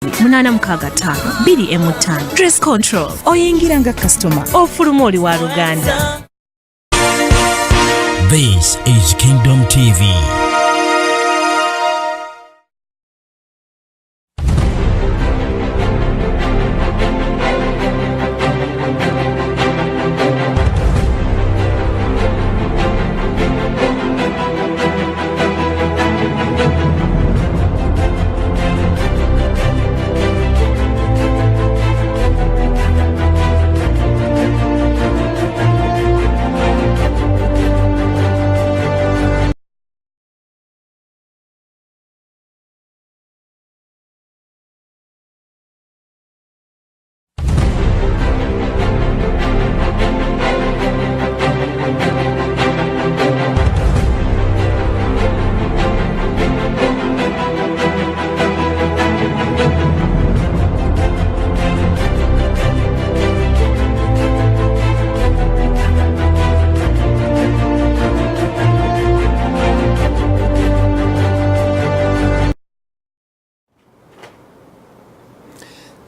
865 25. Dress Control. Oyingira nga kasitoma, ofuluma oli wa luganda. This is Kingdom TV.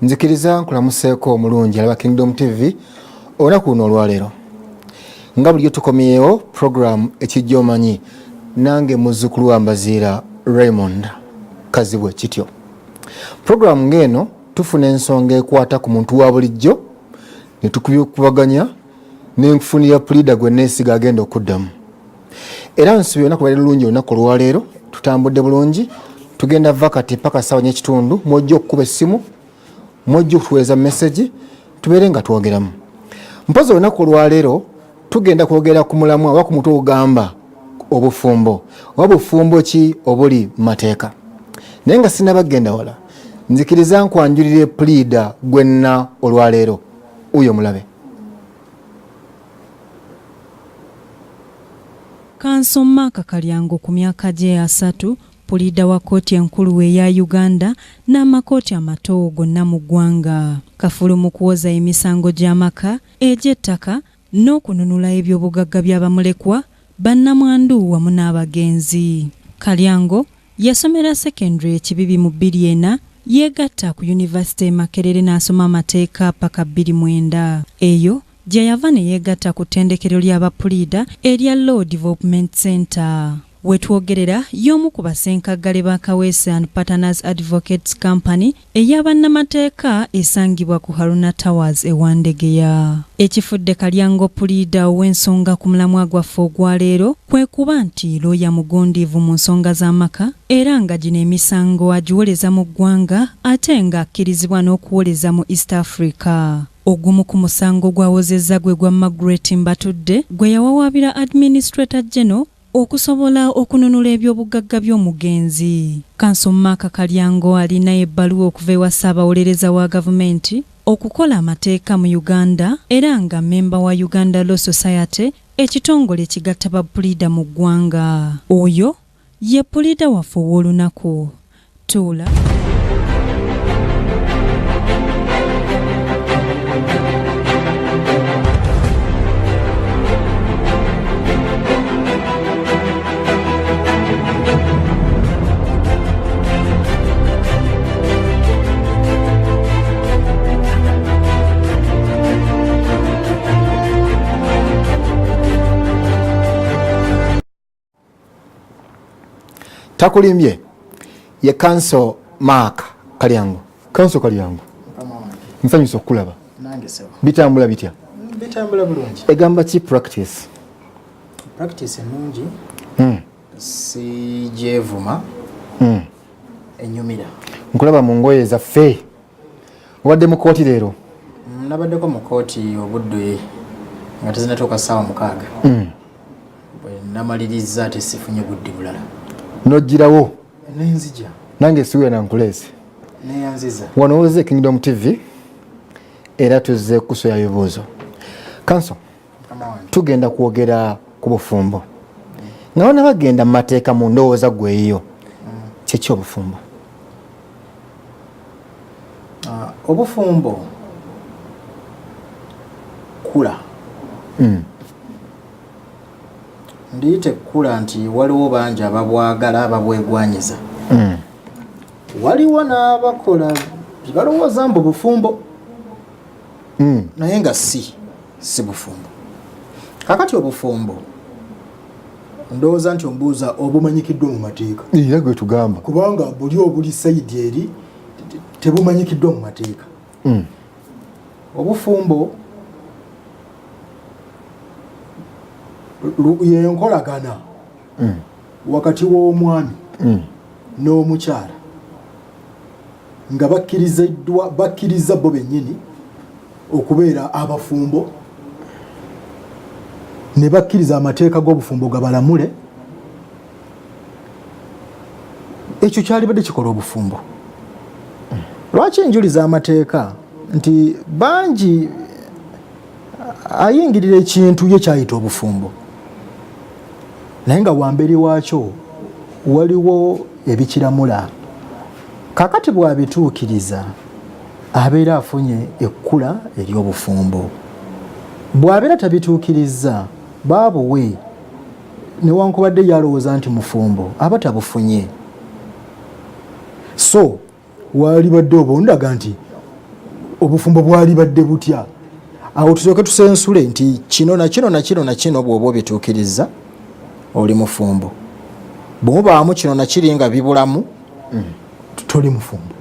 Nzikiriza nkulamuseeko omulungi alaba Kingdom TV olunaku luno olwaleero. Nga bulijjo tukomyewo program Ekijja Omanyi, nange muzzukulu wa Mbaziira Raymond Kazibwe Kityo. Program ng'eno tufuna ensonga ekwata ku muntu wa bulijjo ne tukubaganya n'enfunira puliida gwe neesiga agenda okuddamu. Era nsuubira olunaku lwali lulungi olunaku olwaleero, tutambudde bulungi, tugenda va kati paka ssaawa n'ekitundu, mwojja okukuba essimu, mwojja okutuweereza message, tubeere nga twogeramu. Mpozi olunaku olwaleero tugenda kwogera ku mulamwa oba ku mutwe ogugamba obufumbo, oba bufumbo ki obuli mu mateeka. Naye nga sinnaba kugenda wala, nzikiriza nkwanjulire puliida gwenna olwaleero, wuuyo mulabe. Kanso Mark Kalyango ku myaka gye 30, puliida wa kkooti enkulu eya Uganda n'amakooti amato gonna mu ggwanga. Kafulu mu kuwoza emisango gy'amaka, egy'ettaka n'okununula eby'obugagga bya bamulekwa, bannamwandu wamu n'abagenzi. Kalyango yasomera secondary e Kibibi mu bbiri ena, yeegatta ku yunivasite e Makerere n'asoma amateeka paka bbiri mwenda. Eyo gye yava ne yeegatta ku ttendekero lya bapuliida erya Law Development Centre. We twogerera y'omu ku basenkaggale ba Kaweesi and Partners Advocates Company eya bannamateeka esangibwa ku Haruna Towers e Wandegeya. Ekifudde Kalyango puliida ow'ensonga ku mulamwa gwaffe ogwa leero kwe kuba nti looya mugundiivu mu nsonga z'amaka era nga gino emisango agiwoleza mu ggwanga ate ng'akkirizibwa n'okuwoleza mu East Africa. Ogumu ku musango gw'awozezza gwe gwa Margaret Mbatudde gwe yawawaabira Administrator General okusobola okununula eby'obugagga by'omugenzi. Kanso Mark Kalyango alina ebbaluwa okuva ewa Ssaabawolereza wa gavumenti okukola amateeka mu Uganda era nga mmemba wa Uganda Law Society, ekitongole ekigatta ba puliida mu ggwanga. Oyo ye puliida waffe ow'olunaku. Tuula. Takulimbye ye Kanso Mark Kalyango. Kanso Kalyango, nsanyusa okukulaba. Bitambula bitya? Bitambula bulungi. Egamba ki practice? Practice ennungi, sigyevuma, enyumira. Nkulaba mu ngoye zaffe. Obadde mu kooti leero? Nabaddeko mu kooti obudde nga tezinatuuka ssaawa 6. Bwe namaliriza ate sifunye budde bulala. N'ogirawo? Nenzija. Nange siwera na nkuleese. Neyanziza. Wano woze Kingdom TV era tuzze kusoya bibuuzo. Kanso, tugenda kwogera ku bufumbo. Nga bana bagenda mu mateeka mu ndowooza ggwe eyiyo. Kiki obufumbo? Obufumbo kula. Ndiyite kkula nti waliwo bangi ababwagala ababwegwanyiza. Waliwo n'abakola Balowooza mbu bufumbo, naye nga si bufumbo. Kakati obufumbo, ndowooza nti ombuuza obumanyikiddwa mu mateeka. Era gwe tugamba. Kubanga buli obuli side eri tebumanyikiddwa mu mateeka. Obufumbo yenkolagana wakati w'omwami n'omukyala nga bakkiriziddwa, bakkiriza bo bennyini okubeera abafumbo, ne bakkiriza amateeka g'obufumbo gabalamule. Ekyo kyalibadde kikola obufumbo. Lwaki njuliza amateeka nti bangi ayingirira ekintu ye kyayita obufumbo, naye nga wamberi waakyo waliwo ebikiramula? Kakati bw'abituukiriza, abeera afunye ekkula ery'obufumbo. Bw'abeera tabituukirizza, baabuwe, newankubadde yalowooza nti mufumbo, aba tabufunye. So walibadde oba ondaga nti obufumbo bwalibadde butya, awo tusooke tusensule nti kino na kino na kino na kino, bw'oba obituukiriza oli mufumbo. Bwemubaamu kino na kiri nga bibulamu, toli mufumbo.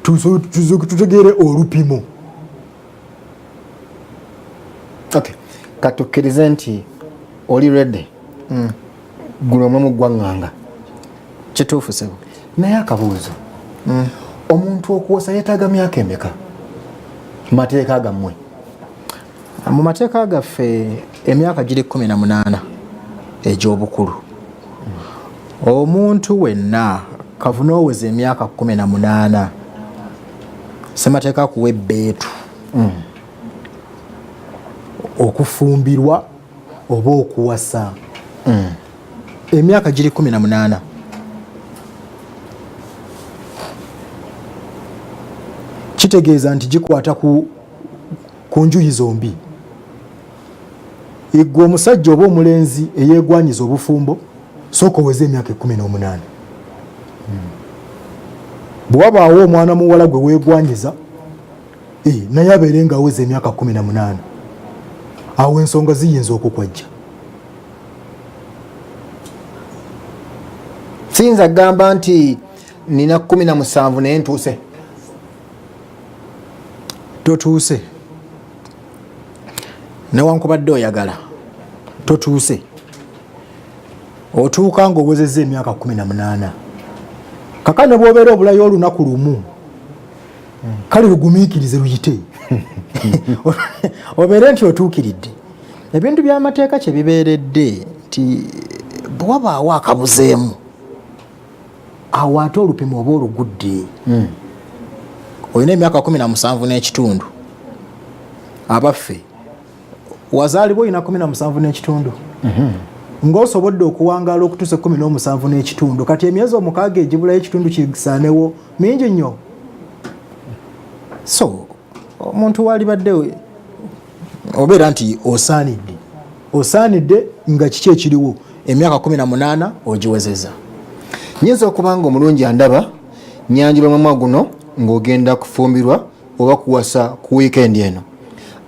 Tusooke tutegeere olupimo. Okay, katukkirize nti oli ready. Guno omulimu gwaŋŋanga. Kituufu, sebo. Naye akabuuzo, omuntu okuwasa yeetaaga myaka emeka mu mateeka gammwe? Mu mateeka gaffe emyaka giri 18 egy'obukulu. Omuntu wenna kavuna oweza emyaka 18, semateeka akuwa ebbeetu okufumbirwa oba okuwasa. Emyaka giri 18. Kitegeeza nti gikwata ku njuyi zombi. Igwe omusajja oba omulenzi eyeegwanyiza obufumbo, sooka oweze emyaka 18. Bwe wabaawo omwana muwala gwe weegwanyiza, naye abeere nga aweza emyaka 18, awo ensonga ziyinza okukwajja. Siyinza kugamba nti nina 17 naye ntuuse? Totuuse, newankubadde oyagala, totuuse. Otuuka ng'owezezza emyaka 18. Kaka ne bw'obeera obulayo olunaku lumu, kale lugumiikirize luyite, obeere nti otuukiridde. Ebintu by'amateeka kye bibeeredde nti bwe wabaawo akabuzeemu awo, ate olupimo oba olugudde. Olina emyaka 17 n'ekitundu, abaffe wazaalibwa olina 17 n'ekitundu, ng'osobodde okuwangaala okutuusa 17 n'ekitundu. Kati emyezi 6 egibulayo ekitundu kisaanewo mingi nnyo. So omuntu walibadde obeera nti osaanidde, osaanidde nga kiki ekiriwo, emyaka 18 ogiwezeza. Nyinza okuba nga omulungi andaba nyanjula omwamwa guno ng'ogenda kufumbirwa oba kuwasa ku wiikendi eno.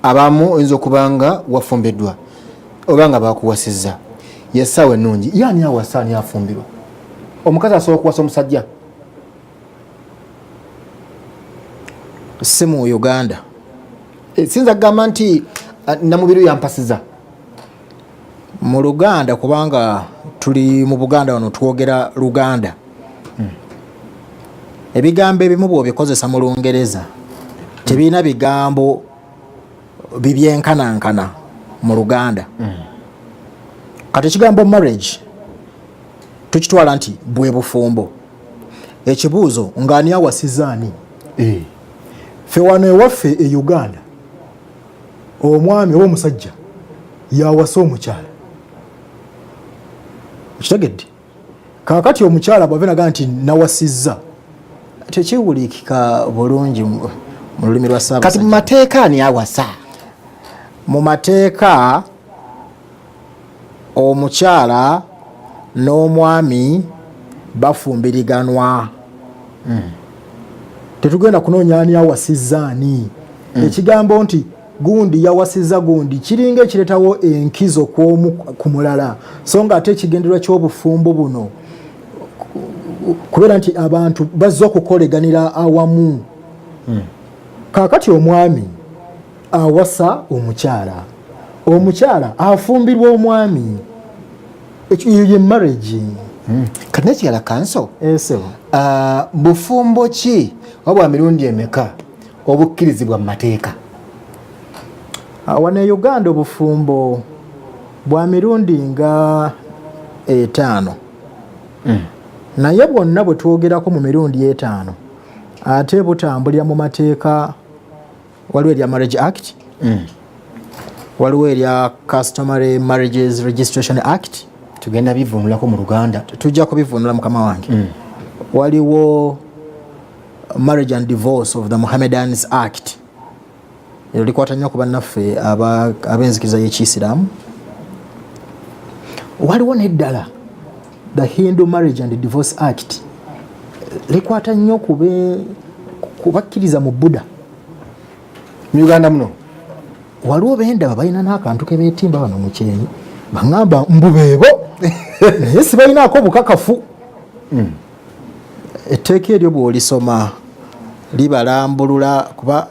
Abamu oyinza okuba nga wafumbiddwa oba nga bakuwasizza. Yessaawa ennungi. Ye ani awasa, ani afumbirwa? Omukazi asobola okuwasa omusajja? Si mu Uganda. Siyinza kugamba nti Namubiru yampasiza? Mu Luganda, kubanga tuli mu Buganda, wano twogera Luganda. Ebigambo ebimu bw'obikozesa mu Lungereza tebirina bigambo bibyenkanankana mu Luganda. Kati ekigambo marriage tukitwala nti bwe bufumbo. Ekibuuzo, ng'ani awasiza ani? Ffe wano ewaffe e Uganda, omwami oba omusajja yawasa omukyala. Okitegedde? Kaakati omukyala bw'ava naga nti nawasizza, tekiwulikika bulungi mu lulimi lwa Kati mu Ssaabasajja. mateeka ani awasa? Mu mateeka, omukyala n'omwami bafumbiriganwa. Tetugenda kunoonya ani awasizza ani. Ekigambo nti gundi yawasizza gundi kiringa ekiretawo enkizo kw'omu ku mulala, so nga ate ekigendererwa ky'obufumbo buno kubeera nti abantu bazze okukoleganira awamu. Kaakati omwami awasa omukyala, omukyala afumbirwa omwami, eyo ye marriage. Kati nekirala kanso, Esebo. Bufumbo ki oba bwa mirundi emeka obukkirizibwa mu mateeka? Wano e Uganda obufumbo bwa mirundi nga 5. Naye bwonna bwe twogerako mu mirundi 5 ate butambulira mu mateeka. Waliwo erya Marriage Act, waliwo erya Customary Marriages Registration Act. Tugenda bivunulako mu Luganda. Tujja kubivunula, mukama wange. Waliwo Marriage and Divorce of the Mohammedans Act, eryo likwata nnyo ku bannaffe ab'enzikiriza y'Ekiyisiraamu. Waliwo n'eddala, the Hindu Marriage and Divorce Act, likwata nnyo ku bakkiriza mu Buddha. Mu Uganda muno? Waliwo bendaba balina n'akantu ke beetimba bano mu kyenyi, baŋŋamba mbu beebo, naye sibalinaako bukakafu. Etteeka eryo bw'olisoma libalambulula, kuba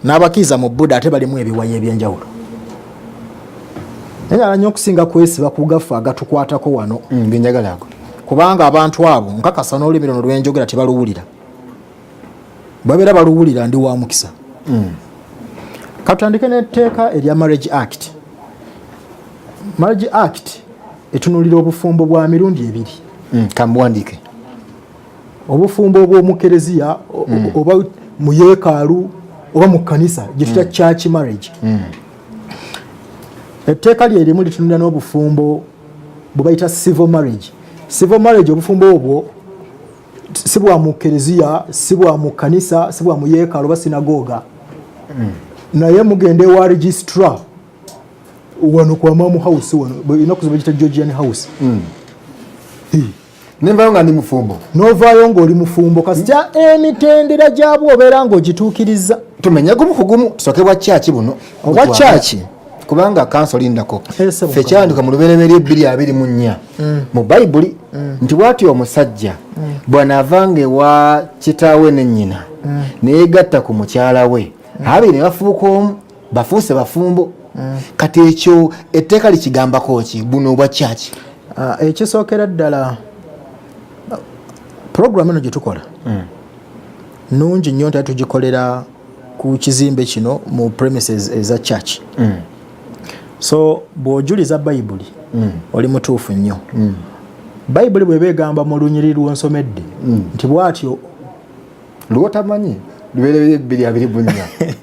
n'abakkiriza mu Buddha ate balimu ebiwayi ebyenjawulo. Naye ala nnyo okusinga kwesiba ku gaffe agatukwatako wano. Byenjagala ago. Kubanga abantu abo nkakasa n'olulimi luno lwenjogera tebaluwulira. Babeera baluwulira, ndi wa mukisa. Katutandike n'etteeka erya Marriage Act. Marriage Act etunuulira obufumbo bwa mirundi ebiri. Kambuwandiike. Obufumbo obw'omukereziya oba mu yeekaalu oba mu kkanisa gye tutya church marriage. Etteeka lye erimu litunulira n'obufumbo bwe bayita civil marriage. Civil marriage, obufumbo obwo si bwa mu kereziya, si bwa mu kkanisa, si bwa mu yeekaalu oba sinagoga, naye mugenda ewa registrar wano ku Amamu House wano, ennaku zino bagita Georgian House. Nenvayo nga ndi mufumbo. N'ovaayo ng'oli mufumbo kasita emitendera gyabwo obeera ng'ogituukiriza. Tumenye gumu ku gumu, tusooke bwa kyaki buno. Obwa kyaki? Kubanga kanso lindako. Sebo. Ffe kyandika mu Lubereberye 2:24 mu Bayibuli nti bw'atyo omusajja bw'anaavanga ewa kitaawe ne nnyina neyegatta ku mukyala we, ababiri ne bafuuka omu, bafuuse bafumbo. Kati ekyo etteeka likigambako ki, buno obwa kyaki? Ekisookera ddala, puroguramu eno gye tukola nungi nnyo nti ate tugikolera ku kizimbe kino mu premises eza church. So bw'ojuliza Bayibuli, oli mutuufu nnyo. Bayibuli bw'eba egamba mu lunyiriri lw'onsomedde nti bw'atyo Lwotamanyi Lubereberye 2:24,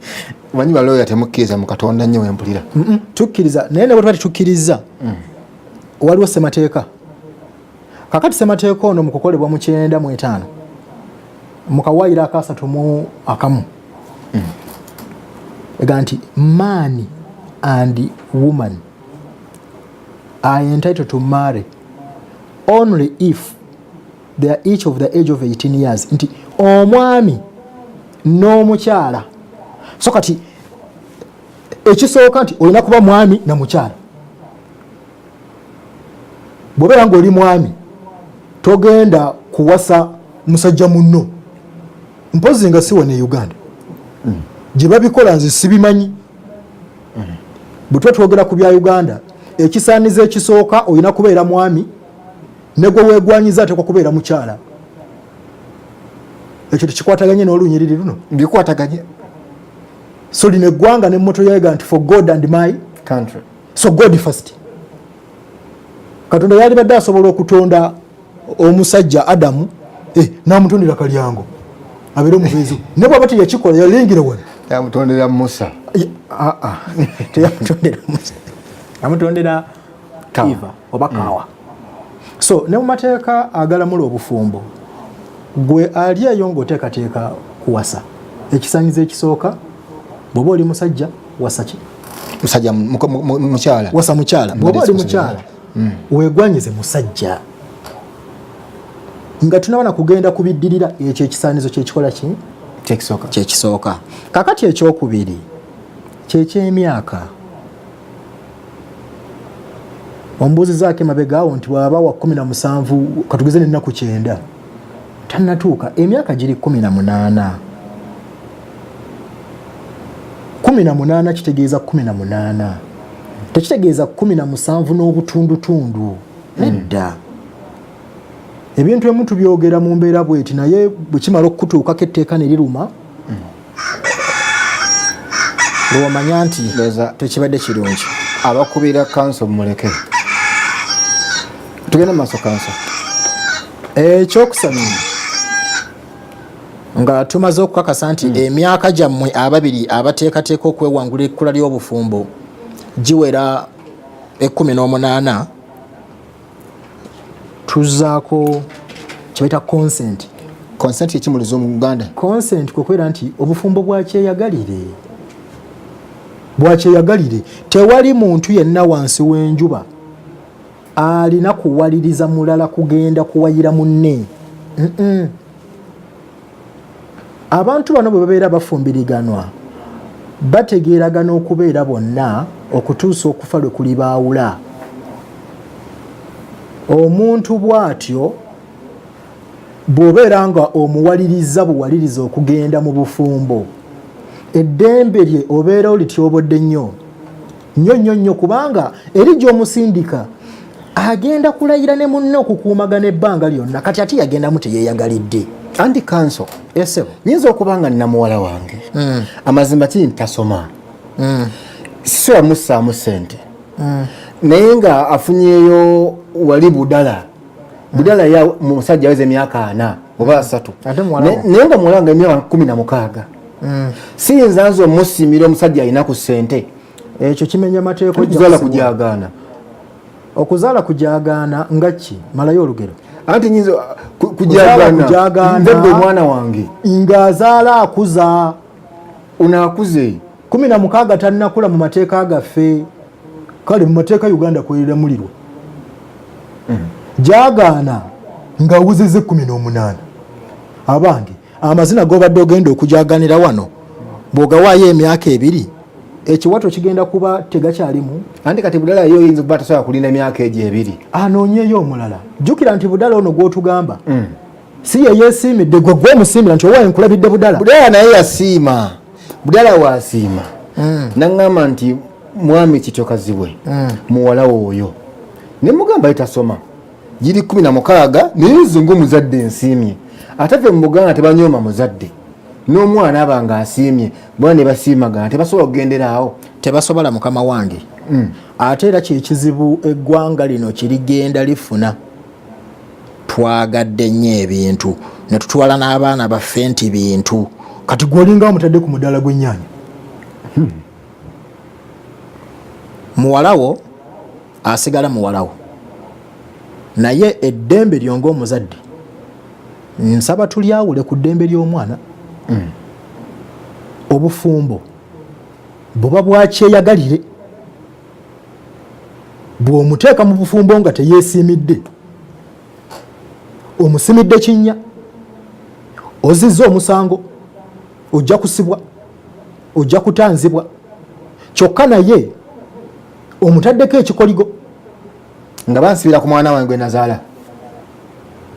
manyi balooya temukkiriza mu Katonda nnyo, wempulira. Tukkiriza, naye ne bwe tuba tetukkiriza, waliwo ssemateeka. Kakati ssemateeka ono mu kukolebwa mu 95 mu kawaayiro akasatu mu akamu ega nti man and woman are entitled to marry only if they are each of the age of 18 years, nti omwami n'omukyala. So kati ekisooka nti olina kuba mwami na mukyala. Bw'obeera ng'oli mwami, togenda kuwasa musajja munno, mpozi nga si wano e Uganda gye babikola, nze sibimanyi. Bwe tuba twogera ku bya Uganda, ekisaanizo ekisooka olina kubeera mwami, ne gwe weegwanyiza ateekwa kubeera mukyala. Ekyo tekikwataganye n'olunyiriri luno? Bikwataganye. So lino eggwanga ne motto yaega nti "For God and my country". So God first. Katonda yalibadde asobola okutonda omusajja Adamu, namutondera Kalyango abeere omubeezi, ne bwaba teyakikola yalingira wano. Yamutondera Musa. Ah, ah. Teyamutondera Musa, amutondera Kawa. Eva oba Kawa. So ne mu mateeka agalamula obufumbo, gwe ali eyo ng'oteekateeka kuwasa, ekisanyizo ekisooka, bw'oba oli musajja, wasa ki? Musajja mukyala. Wasa mukyala. Bw'oba oli mukyala, weegwanyize musajja. Nga tunabana kugenda kubiddirira, ekyo ekisaanizo kyekikola ki? Kyekisooka. Kyekisooka. Kakati ekyokubiri kyekyemyaka. Ombuuzizaako emabega awo nti bwaba wa 17, katugeze nennaku 90, tannatuuka, emyaka giri 18. 18 kitegeeza 18, tekitegeeza 17 n'obutundutundu, nedda. Ebintu emu tubyogera mu mbeera bweti, naye bwe kimala okukutuukako etteeka ne liruma, lwomanya nti tekibadde kirungi. Abakubira kanso mumuleke, tugende maaso kanso. Ekyokusatu, nga tumaze okukakasa nti emyaka gyammwe ababiri abateekateeka okwewangula ekkula ly'obufumbo giwera 18, tuzaako kyebaita consent. Consent ekimulizo mu Uganda? Consent kwekubeera nti obufumbo bwakyeyagalire, bwakyeyagalire. Tewali muntu yenna wansi w'enjuba alina kuwaliriza mulala kugenda kuwayira munne. Abantu bano bwe babeera bafumbiriganwa, bategeeragana okubeera bonna okutuusa okufa lwe kulibaawula. Omuntu bw'atyo bw'obeera nga omuwaliriza buwaliriza okugenda mu bufumbo, eddembe lye obeera olityobodde nnyo nnyo nnyo nnyo, kubanga eri gy'omusindika agenda kulayira ne munne okukuumagana ebbanga lyonna. Kati ate yagendamu teyeeyagalidde. Anti kanso, esebo, nyinza okuba nga nnamuwala wange, amazima kiri ntasoma, sisobola mussaamu ssente, naye nga afunyeyo wali budala budala ya musajja aweza emyaka 40 oba 30, naye nga muwala nga emyaka 16, siyinza nze omusimira omusajja alina ku ssente? Ekyo kimenya mateeka. Okuzaala kujagaana. Okuzaala kujagaana nga ki? Malayo olugero. Anti nyinza kujagaana nzadde omwana wange. Ng'azaala akuza. Onaakuze. 16 tannakula mu mateeka gaffe. Kale mu mateeka Uganda kweramulirwa, jagaana ng'awuzizza 18. Abange, amazina g'obadde ogenda okujaganira wano bw'ogawaayo emyaka 2, ekiwato kigenda kuba tegakyalimu. Anti kati budala yo oyinza okuba tasobola kulinda emyaka egyo 2. Anoonyeyo omulala. Jjukira nti budala ono gw'otugamba si ye yeesiimidde, gwe gweomusiimira nti owaye nkulabidde budala. Budala naye yasiima. Budala wasiima, naŋŋamba nti mwami kityo kazibwe, muwala wo oyo ne mugamba ye tasoma, giri 16, naye nze ngaomuzadde nsiimye. Ate ffe mu Buganda tebanyooma muzadde n'omwana aba nga asiimye, bona ne basiimagana, tebasobola kugendera awo. Tebasobola, mukama wange. Ate era kyekizibu eggwanga lino kirigenda lifuna, twagadde nnyo ebintu ne tutwala n'abaana baffe nti bintu. Kati gweolinga omutadde ku mudaala gw'ennyaanya, muwalawo asigala muwalawo, naye eddembe lyo ng'omuzadde nsaba tulyawule ku ddembe ly'omwana. Obufumbo buba bwakyeyagalire. Bw'omuteeka mu bufumbo nga teyeesiimidde, omusimidde kinnya, ozizza omusango, ojja kusibwa, ojja kutanzibwa. Kyokka naye omutaddeko ekikoligo. Nga bansibira ku mwana wange gwe nazaala.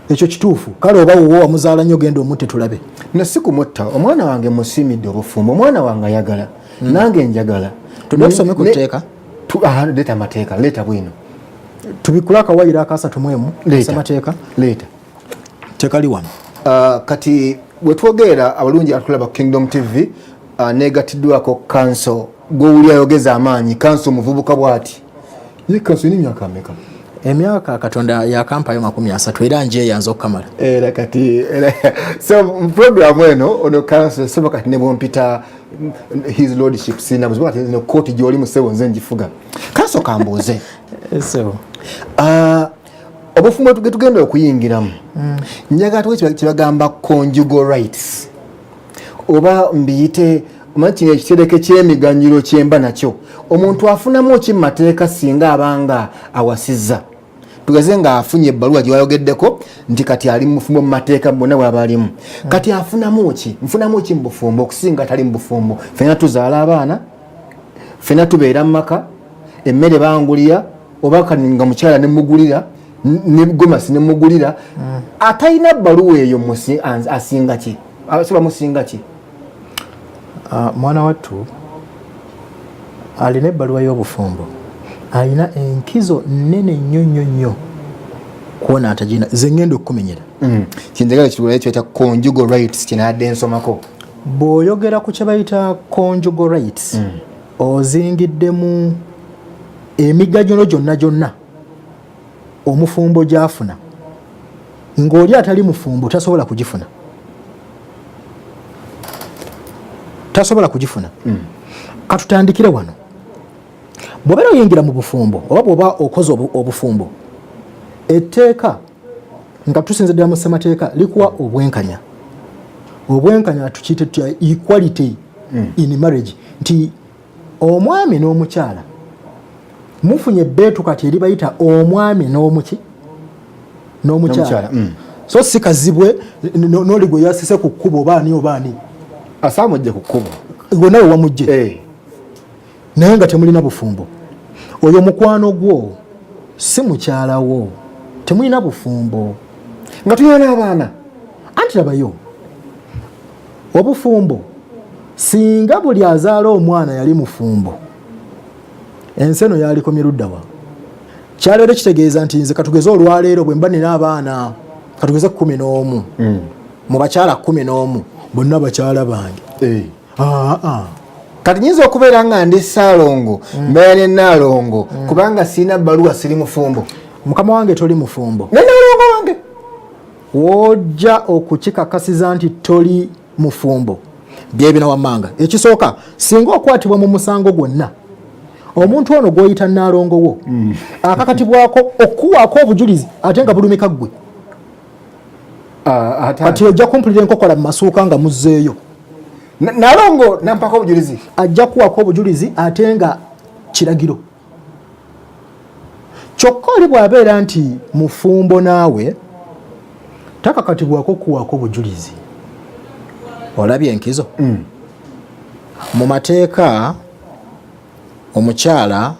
Ekyo kituufu. Kale oba wuwo wamuzaala nnyo, genda omutte tulabe. No, si kumutta. Omwana wange musiimidde obufumbo, omwana wange ayagala, nange njagala. Tudde tusome ku tteeka. Leeta amateeka, leeta bwino. Tubikule akawayiro akasatu mu emu. Leeta. Ssemateeka. Leeta. Tekali wano. Kati bwetwogerera abalungi atulaba ku Kingdom TV, negatiddwako kanso gwowuli ayogeza amaanyi, kanso omuvubuka bwati. Ye kanso ina emyaka ameka? Emyaka Katonda yakampayo 30, era njeyanza okukamala. Era kati so mu programu eno ono kanso sebo, kati ne bwompita his lordship sina buzibu. Kati eno kooti gyoli musebo nze ngifuga. Kanso, kambuuze. Sebo. Obufumbo tugenda okuyingiramu, njagala tuwe kyebagamba conjugal rights, oba mbiyite omanyi kino ekitereke ky'emiganyulo kyemba nakyo omuntu afunamu ki mu mateeka singa abanga awasizza. Tugeze ng'afunye ebbaluwa gye wayogeddeko nti kati ali mu bufumbo mu mateeka bonna bw'aba alimu. Kati afunamu ki? Nfunamu ki mu bufumbo okusinga tali mu bufumbo? Ffenna tuzaala abaana, ffenna tubeera mu maka, emmere bangulira oba nga mukyala ne mugulira ne gomasi ne mugulira. Atalina bbaluwa eyo asinga ki? Abasoba musinga ki? Mwana wattu alina ebbaluwa y'obufumbo alina enkizo nnene nnyo nnyo nnyo kwona atagina. Ze ngenda okukumenyera. Kinjagala kitugulayo kyeta conjugal rights kyenadde nsomako. Bw'oyogera ku kye bayita conjugal rights, ozingiddemu emiganyulo gyonna gyonna omufumbo gy'afuna ng'oli atali mufumbo tasobola kugifuna, tasobola kugifuna. Katutandikire wano. Bw'obeera oyingira mu bufumbo oba bw'oba okoze obufumbo, etteeka nga tusinze ddala mu ssemateeka likuwa obwenkanya. Obwenkanya tukiyite tutya? Equality in marriage, nti omwami n'omukyala mufunye ebbeetu kati eribayita omwami n'omuki n'omukyala. So si kazibwe n'oli gwe yasise ku kkubo oba ani oba ani. Asaamujje ku kkubo. Gwe nawe wamujje. Naye nga temulina bufumbo, oyo mukwano gwo, si mukyala wo, temulina bufumbo. Nga tulina n'abaana. Anti labayo obufumbo, singa buli azaala omwana yali mufumbo, ensi eno yalikomye luddawa? Kyaleero kitegeeza nti nze katugeze olwaleero bwe mba nina abaana katugeze 11 mu bakyala 11, bonna bakyala bange. Kati nyinza okubeera nga ndi Ssaalongo, mbeera ne Nnaalongo, kubanga sirina bbaluwa, siri mufumbo. Mukama wange, toli mufumbo. Ne Nnaalongo wange. Wojja okukikakasiza nti toli mufumbo byebina wammanga. Ekisooka, singa okwatibwa mu musango gwonna, omuntu ono gw'oyita nnaalongo wo akakatibwako okukuwaako obujulizi ate nga bulumika ggwe. Kati ojja kumpulira enkokola mu masuuka nga muzzeeyo. Nalongo nampako obujulizi. Ajja kuwako obujulizi ate nga kiragiro. Kyokka oli bw'abeera nti mufumbo naawe, takakatibwako kuwako obujulizi. Olabye enkizo? Mu mateeka, omukyala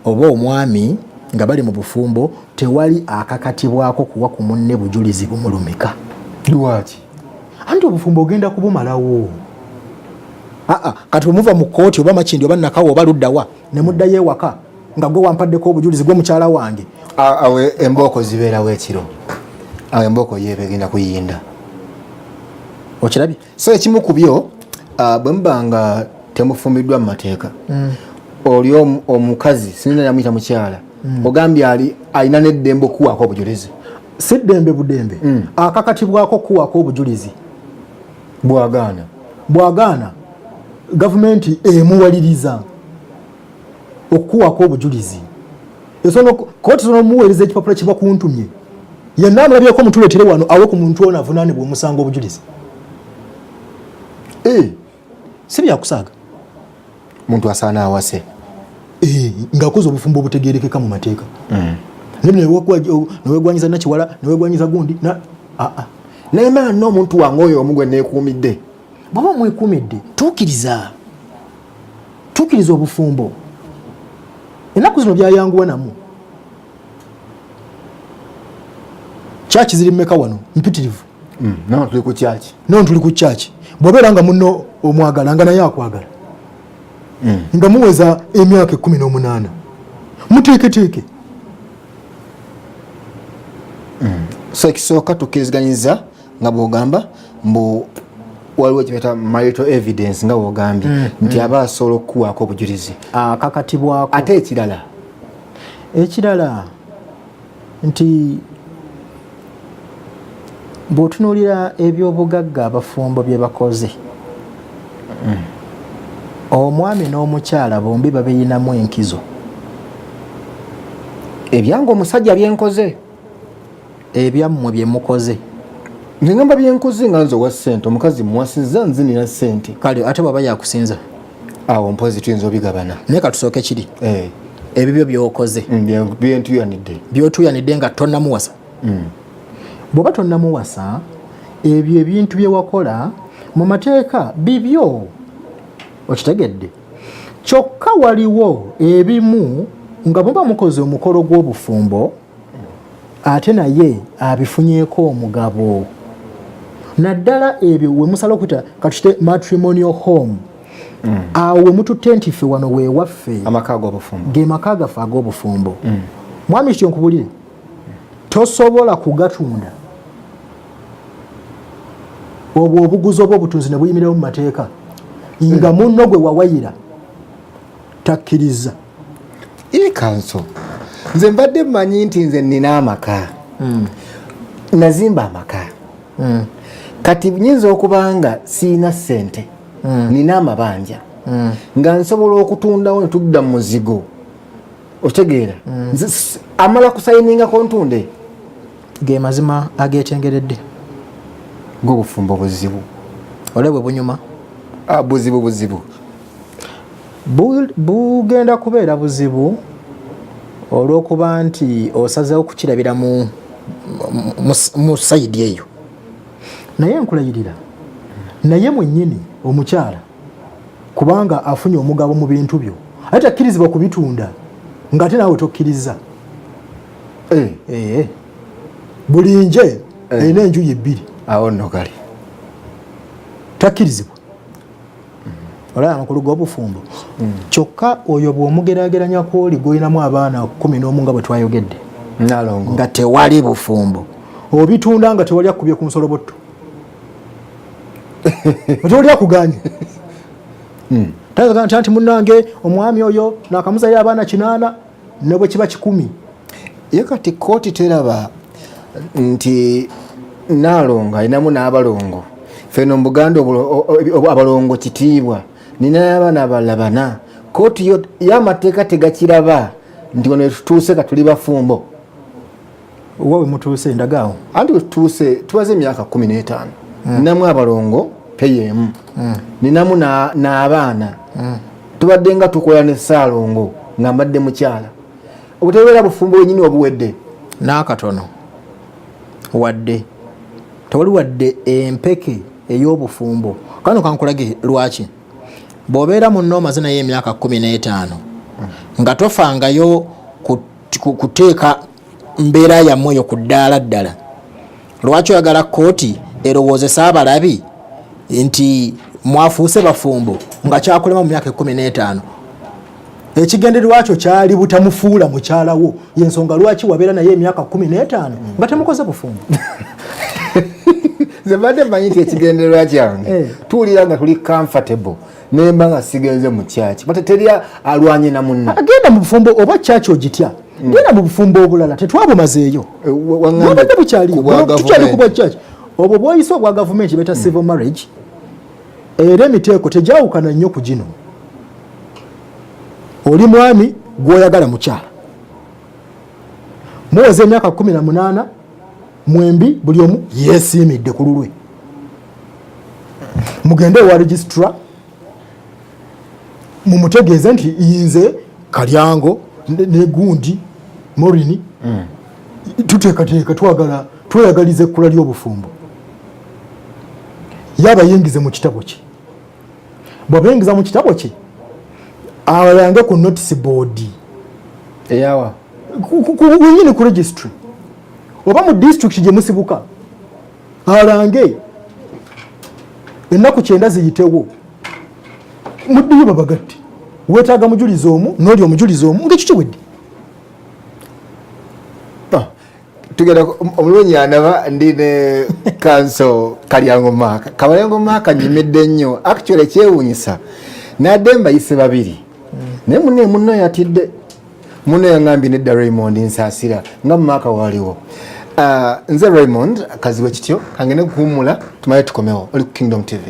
oba omwami nga bali mu bufumbo, tewali akakatibwako kuwa ku munne bujulizi bumulumika. Lwaki? Anti obufumbo ogenda kubumalawo. Aa, kati bwemuva mu kkooti oba Makindi oba Nakawa oba luddawa ne muddayo ewaka nga gwe wampaddeko obujulizi, gwe mukyala wange. Awo embooko zibeerawo ekiro, awo embooko yeeba egenda kuyinda. Okirabye? So ekimu ku byo, bwe muba nga temufumbiddwa mu mateeka, oli omukazi sinina yamuyita mukyala, ogambye ali alina n'eddembe okuwaako obujulizi. Si ddembe budembe, akakatibwako okuwaako obujulizi. Bwagaana? Bwagaana, gavumenti emuwaliriza okukuwaako obujulizi. Kooti sono omuweereza ekipapula kiba kuntumye yenna amulabyeko mutuleetere wano awe ku muntu ono avunaanibwa omusango obujulizi. Si byakusaaga. Muntu asaana awase. Ng'akoze obufumbo obutegeerekeka mu mateeka. Newegwanyiza nakiwala, newegwanyiza gundi. Naye mala n'omuntu wange oyo omu gwe neekuumidde. Bw'oba omwekuumidde, tuukiriza tuukiriza obufumbo. Ennaku zino byayanguwa namu. Kyaki ziri mmeka wano? Mpitirivu. No tuli ku kyaki. No tuli ku kyaki. Bw'obeera nga munno omwagala nga naye akwagala, nga muweza emyaka 18, muteeketeeke. So ekisooka, tukkiriziganyiza nga bw'ogamba mbu waliwo kyebayita marital evidence, nga bw'ogambye nti aba asobola okukuwaako obujulizi. Akakatibwako. Ate ekirala? Ekirala nti bw'otunuulira ebyobugagga abafumbo bye bakoze, omwami n'omukyala bombi babiyinamu enkizo. Ebyange omusajja byenkoze. Ebyammwe bye mukoze. Nengamba byenkoze nga nze owa ssente, omukazi muwasizza, nze nina ssente. Kale ate bwaba yakusinza? Awo mpozi tuyinza obigabana. Naye katusooke kiri. Ebibyo byokoze byotuyanidde nga tonnamuwasa. Bw'oba tonnamuwasa, ebyo ebintu bye wakola mu mateeka bibyo, okitegedde. Kyokka waliwo ebimu nga muba mukoze omukolo gw'obufumbo ate naye abifunyeeko omugabo, naddala ebyo we musala okuyita katute matrimonial home. Awo we mututte nti ffe wano weewaffe, ge maka gaffe ag'obufumbo. Mwami kityo nkubulire, tosobola kugatunda. Obwo obuguzi oba obutunzi ne buyimirirawo mu mateeka nga munno gwe wawayira takkiriza. Kanso nze mbadde mmanyi nti nze nnina amaka, nazimba amaka. Kati nyinza okuba nga siina ssente, nina amabanja, nga nsobola okutundawo ne tudda mu muzigo, okitegeera? Amala kusayiningako ntunde. Ge mazima agetengeredde. Gobufumbo buzibu. Ole bwe bunyuma. Buzibu buzibu. Bugenda kubeera buzibu olw'okuba nti osazeewo kukirabira mu sayidi eyo. Naye nkulayirira, naye mwennyini omukyala kubanga afunye omugabo mu bintu byo, ate takkirizibwa kubitunda ng'ate naawe tokkiriza. Buli nje erina enjuyi bbiri. Awo nno kale takkirizibwa. Olaba amakulu g'obufumbo. Kyokka oyo bw'omugeraageranya kwoli gw'olinamu abaana 11 nga bwe twayogedde, nga tewali bufumbo, obitunda nga tewali akubye ku nsolobotto, tewali akuganye. Tayinza nti munnange omwami oyo nakamuzalira abaana 8 ne bwe kiba 100. Ye kati kooti teraba nti Naalongo alinamu n'abalongo. Feno mu Buganda abalongo kitiibwa, nina abaana abalala bana. Kooti y'amateeka tegakiraba nti wano wetutuuse ka tuli bafumbo. Wa we mutuuse ndagaawo? Anti wetutuuse tubaze emyaka 15. Ninamu abalongo peyeemu, ninamu n'abaana. Tubadde nga tukola ne Ssaalongo nga mbadde mukyala. Obutebeera bufumbo wenyini obuwedde. N'akatono wadde tewali wadde empeke ey'obufumbo. Kano kankulage lwaki. Bw'obeera munno omaze naye emyaka 15 nga tofangayo kuteeka mbeera yammwe eyo ku ddaala ddala, lwaki oyagala kkooti erowoozesa abalabi nti mwafuuse bafumbo nga kyakulema mu myaka 15? Ekigendererwa kyo kyali butamufuula mukyalawo, yensonga lwaki wabeera naye emyaka 15 nga temukoze bufumbo. Nze mbadde mmanyi nti ekigendererwa kyange tuwulira nga tuli comfortable, nemba nga sigenze mu kyaki, but teri alwanye na munna. Agenda mu bufumbo oba kyaki ogitya, genda mu bufumbo obulala, tetwabumazeeyo, bubadde bukyaliyo, tukyali ku bwa kyaki. Obwo bwoyise obwa gavumenti beta civil marriage, era emiteeko tegyawukana nnyo ku gino. Oli mwami gw'oyagala mukyala, muweza emyaka 18 mwembi, buli omu yeesiimidde ku lulwe, mugende ewa registrar mumutegeeze nti nze Kalyango ne gundi Morini tuteekateeka, twagala tweyagaliza ekkula ly'obufumbo. Yabayingize mu kitabo kye. Bw'abayingiza mu kitabo kye, abayange ku notice board eyawa wenyini ku registry oba mu district gye musibuka, alange ennaku 90 ziyitewo, muddiyo babagatte. Weetaaga mujulizi omu n'oli omujulizi omu, ng'ekyo kiwedde. Tugenda omulungi anaba ndi ne kanso Kalyango Maaka. Kalyango Maaka nyumidde nnyo. Actually kyewuunyisa, nadde mbayise babiri, naye munne munno yatidde, munno yaŋŋambye nedda Raymond nsaasira nga Maaka waaliwo. Nze Raymond Kazibwe kityo kangende kuwummula tumale tukomewo. Oli ku Kingdom TV.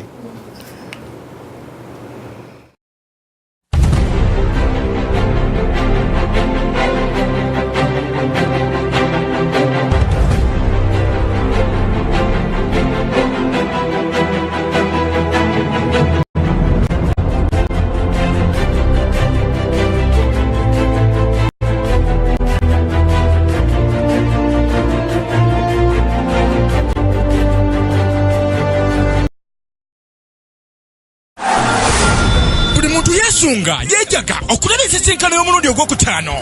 Yeesunga yeejaga okulaba ensisinkano y'omulundi ogwokutaano.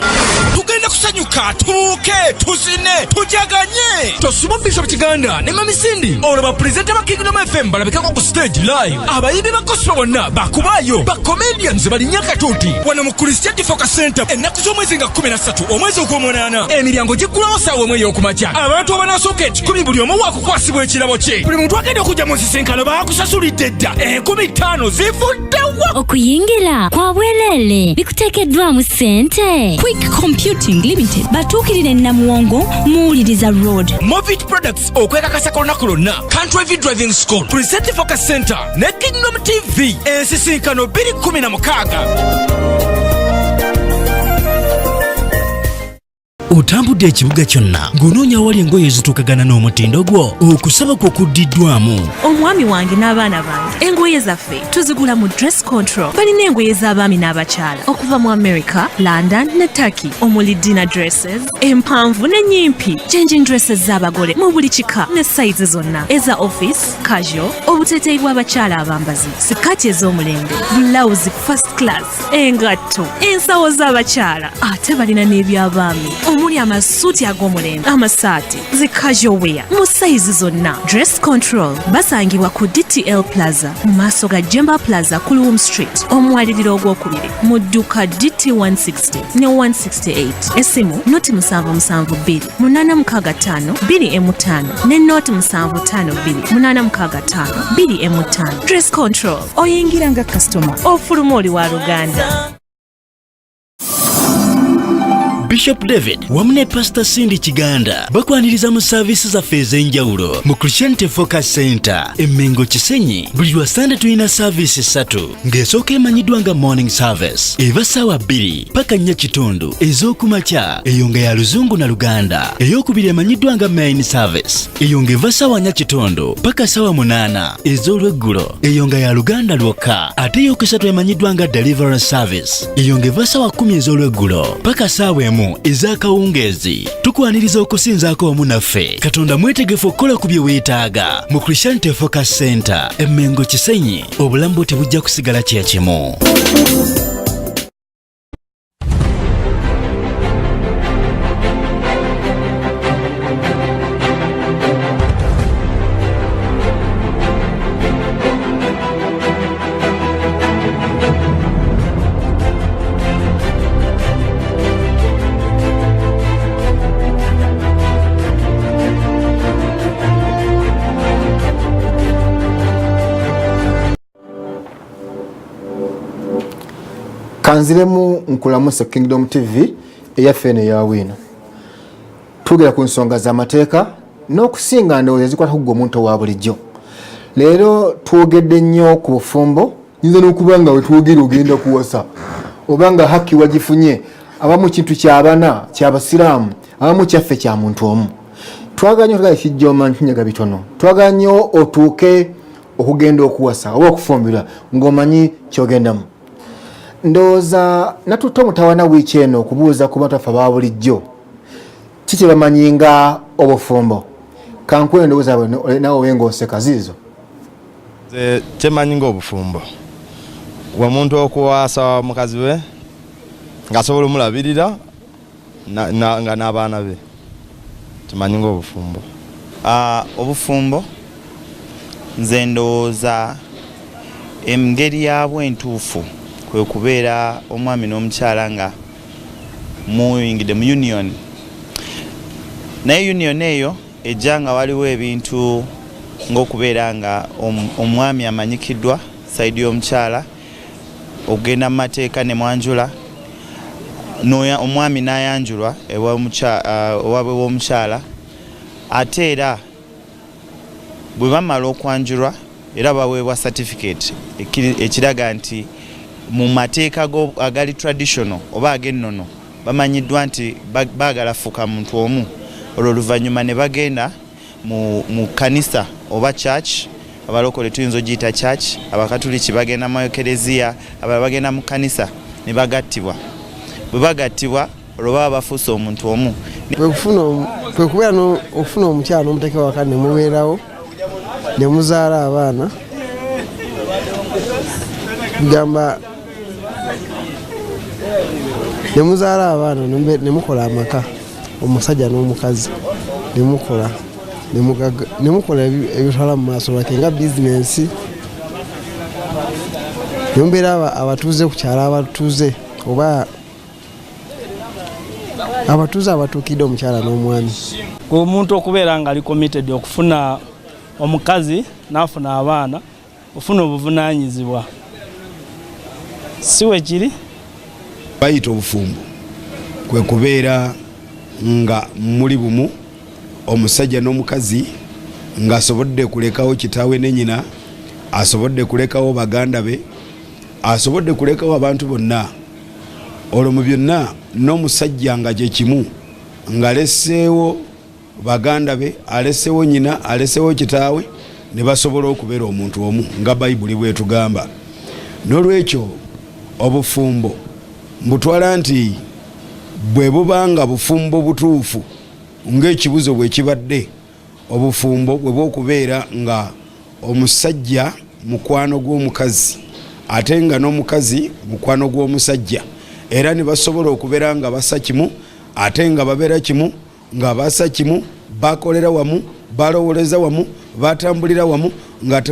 Tugenda kusanyuka, tubuuke, tuzine, tujaganye. Tosubwa Bishop Kiganda ne Mami Cindy, olwo bapulezidenti ba Kingdom FM balabikako ku stage live. Abayimbi ba gospel bonna bakubaayo, ba comedians balinnya akatuuti wano mu Christian Focus Center ennaku z'omwezi nga 13 omwezi ogw'omunaana. Emiryango giggulawo ssaawa 1 ey'okumakya. Abantu abanaasooka 10 buli omu waakukwasibwa ekirabo kye. Buli muntu agenda okujja mu nsisinkano baakusasulidde dda 5000 zivuddewo. Okuyingira kwa bwereere, bikuteekeddwamu ssente. Quick Computing Limited batuukirire Namuwongo, Muwuliriza Road. Movit Products okwekakasa ku lunaku lwonna. Country Driving School, Present Focus Center ne Kingdom TV. Ensisinkano 2016. Otambudde ekibuga kyonna ng'onoonya awali engoye ezituukagana n'omutindo gwo, okusaba kwo kuddiddwamu. Omwami wange n'abaana bange engoye zaffe tuzigula mu Dress Control. Balina engoye z'abaami n'abakyala okuva mu America, London ne Turkey, omuli dinner dresses empanvu n'ennyimpi, changing dresses z'abagole mu buli kika ne sayizi zonna, eza office, casual, obuteeteeyi bw'abakyala abambazi, sikaati ez'omulembe, bulawuzi first class, engatto, ensawo z'abakyala. Ate balina n'ebyabaami omuli amasuuti ag'omulembe, amasaati, zi casual wear mu sayizi zonna. Dress Control basangibwa ku DTL Plaza mu maaso ga Jemba Plaza ku Luwum Street, omwaliriro ogwokubiri mu dduka DT 160 ne 168. Essimu 077 2 865 25 ne 075 2 865 25. Dress Control, Oyingira nga kasitoma, ofuluma oli wa luganda. Bishop David wamu ne Pastor Cindy Kiganda bakwaniriza mu saaviisi zaffe ez'enjawulo mu Christianity Focus Center Emmengo Kisenyi. Buli lwa Sande tulina saaviisi 3, ng'esooka emanyiddwa nga morning service, eva ssaawa 2 paka 4:15 ez'okumakya, eyo nga ya Luzungu na Luganda. Ey'okubiri emanyiddwa nga main service, eyo ng'eva ssaawa 4:15 paka ssaawa 8 ez'olweggulo, eyo nga ya Luganda lwokka. Ate ey'okusatu emanyiddwa nga deliverance service, eyo ng'eva ssaawa 10 ez'olweggulo paka ssaawa 1 ez'akawungeezi. Tukwaniriza okusinzaako wamu naffe. Katonda mwetegefu okukola ku bye weetaaga mu Christianity Focus Center Emmengo Kisenyi. Obulamu bwo tebujja kusigala kyekimu. Kanziremu nkulamuse Kingdom TV eyaffe eno eyawiino. Twogera ku nsonga z'amateeka n'okusinga ndowooza ezikwata ku ggwe omuntu owa bulijjo. Leero twogedde nnyo ku bufumbo. Nyinza n'okuba nga wetwogera ogenda kuwasa oba nga haki wagifunye. Abamu kintu kyabana kyabasiraamu, abamu kyaffe kya muntu omu. Twagala nnyo tugala kijjoma nkinyaga bitono. Twagala nnyo otuuke okugenda okuwasa oba okufumbirwa ng'omanyi kyogendamu. Ndowooza natutte omutawana wiiki eno okubuuza ku bantu baffe aba bulijjo ki kye bamanyi nga obufumbo. Kankuwe endowooza nawe obe ng'oseka ziizo. Nze kyemanyi ng'obufumbo, omuntu okuwasa mukazi we ng'asobola omulabirira nga n'abaana be, kimanyi ng'obufumbo. Obufumbo nze ndowooza engeri yaabwo entuufu kwe kubeera omwami n'omukyala nga muyingidde mu union, naye union eyo ejja nga waliwo ebintu ng'okubeera nga omwami amanyikiddwa side y'omukyala, okugenda mu mateeka ne mwanjula, omwami n'ayanjulwa ewaabwe w'omukyala. Ate era bwe bamala okwanjulwa, era baweebwa certificate ekiraga nti mu mateeka agali traditional oba ag'ennono bamanyiddwa nti baagala fuuka muntu omu. Olwo oluvannyuma ne bagenda mu kanisa oba church. Abalokole tuyinza ogiyita church, abakatuliki bagenda mu ekereziya, abalala bagenda mu kanisa ne bagattibwa. Bwe bagattibwa, olwo baba bafuuse omuntu omu. Kwe kubeera okufuna omukyala n'omuteeka waka ne mubeerawo ne muzaala abaana, gamba Ne muzaala abaana ne mukola amaka, omusajja n'omukazi ne mukola ne mukola ebitwala mu maaso lwake nga bizinensi, ne mubeera abatuuze ku kyalo, abatuuze oba abatuuze abatuukidde omukyala n'omwami. Omuntu okubeera nga ali committed okufuna omukazi n'afuna abaana, ofuna obuvunaanyizibwa, si we kiri? Bayita obufumbo kwe kubeera nga muli bumu, omusajja n'omukazi, ng'asobodde kulekawo kitaawe ne nnyina, asobodde kulekawo baganda be, asobodde kulekawo abantu bonna. Olwo mu byonna n'omusajja nga kye kimu, ng'aleseewo baganda be, aleseewo nnyina, aleseewo kitaawe, ne basobola okubeera omuntu omu nga Bayibuli bw'etugamba. N'olwekyo obufumbo mbutwala nti bwe buba nga bufumbo butuufu ng'ekibuzo bwe kibadde, obufumbo bwe bw'okubeera nga omusajja mukwano gw'omukazi ate nga n'omukazi mukwano gw'omusajja, era ne basobola okubeera nga bassa kimu ate nga babeera kimu, nga bassa kimu, bakolera wamu, balowoleza wamu, batambulira wamu nga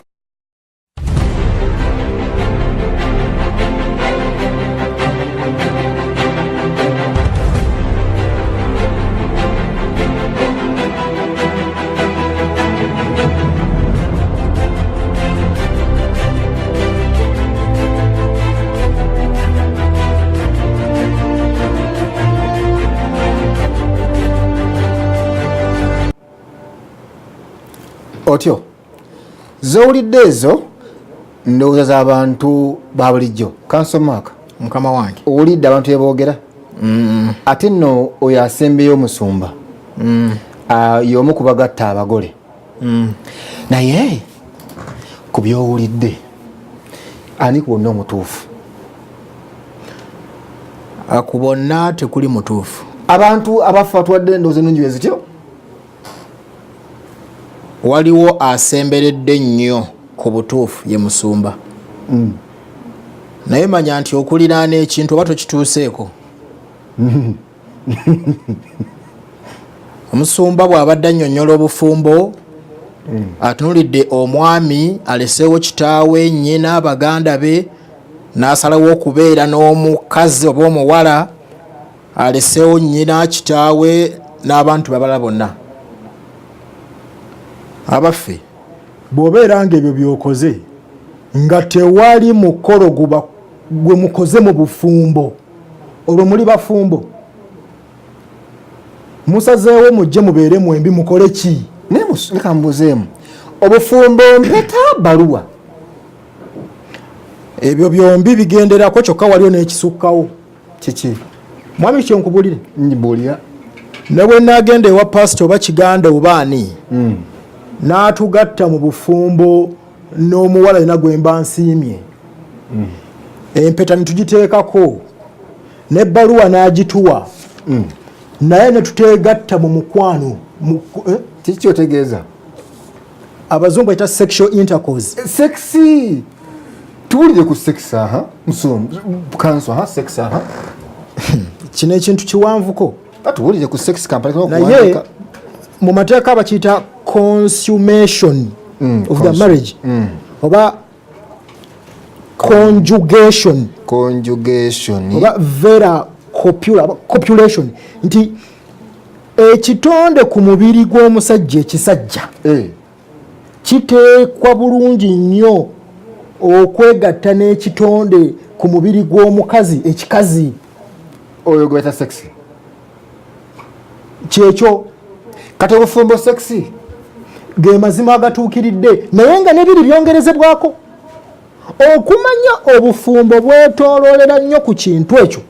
Otyo zowulidde ezo ndowooza z'abantu ba bulijjo. Kansomaaka mukama wange, owulidde abantu beboogera. Ate nno oyo asembeyo omusumba y'omu ku bagatta abagole. Naye ku byowulidde ani ku bonna omutuufu? Ku bonna tekuli mutuufu. Abantu abafa batuwadde endowooza ennungi bwe zityo. Waliwo asemberedde nnyo ku butuufu, ye musumba. Naye manya nti okuliraana ekintu oba tokituuseeko. Omusumba bw'abadde annyonnyola obufumbo, atunulidde omwami aleseewo kitaawe, nnyina, baganda be, n'asalawo okubeera n'omukazi oba omuwala aleseewo nnyina, kitaawe n'abantu babala bonna. Abaffe, bw'obeera ng'ebyo by'okoze nga tewali mukolo guba gwe mukoze mu bufumbo, olwo muli bafumbo? Musazeewo mujje mubeere mwembi mukole ki? Naye leka mbuzeemu, obufumbo mpeta baluwa? Ebyo byombi bigenderako, kyokka waliwo n'ekisukkawo. Kiki? Mwami, kyenkubulire, Mbuulira. Ne bwe naagenda ewa pasita oba Kiganda oba ani n'atugatta mu bufumbo n'omuwala yina gwe mba nsiimye, empeta ne tugiteekako n'ebbaluwa n'agituwa, naye ne tuteegatta mu mukwano Kiki kyotegeeza? Abazungu bayita sexual intercourse. Sexy, tuwulire ku sex. Aha, musumba kanso, aha, sex, aha. Kino ekintu kiwanvuko. Tuwulire ku sex kampani. Naye mu mateeka bakiyita consummation of the marriage oba conjugation. Conjugation. Oba vera copula, copulation, nti ekitonde ku mubiri gw'omusajja ekisajja kiteekwa bulungi nnyo okwegatta n'ekitonde ku mubiri gw'omukazi ekikazi. Oyo gweta sex. Kyekyo. Kati obufumbo sex? Ge mazima agatuukiridde, naye nga nebiri byongerezebwako okumanya obufumbo bwetooloolera nnyo ku kintu ekyo.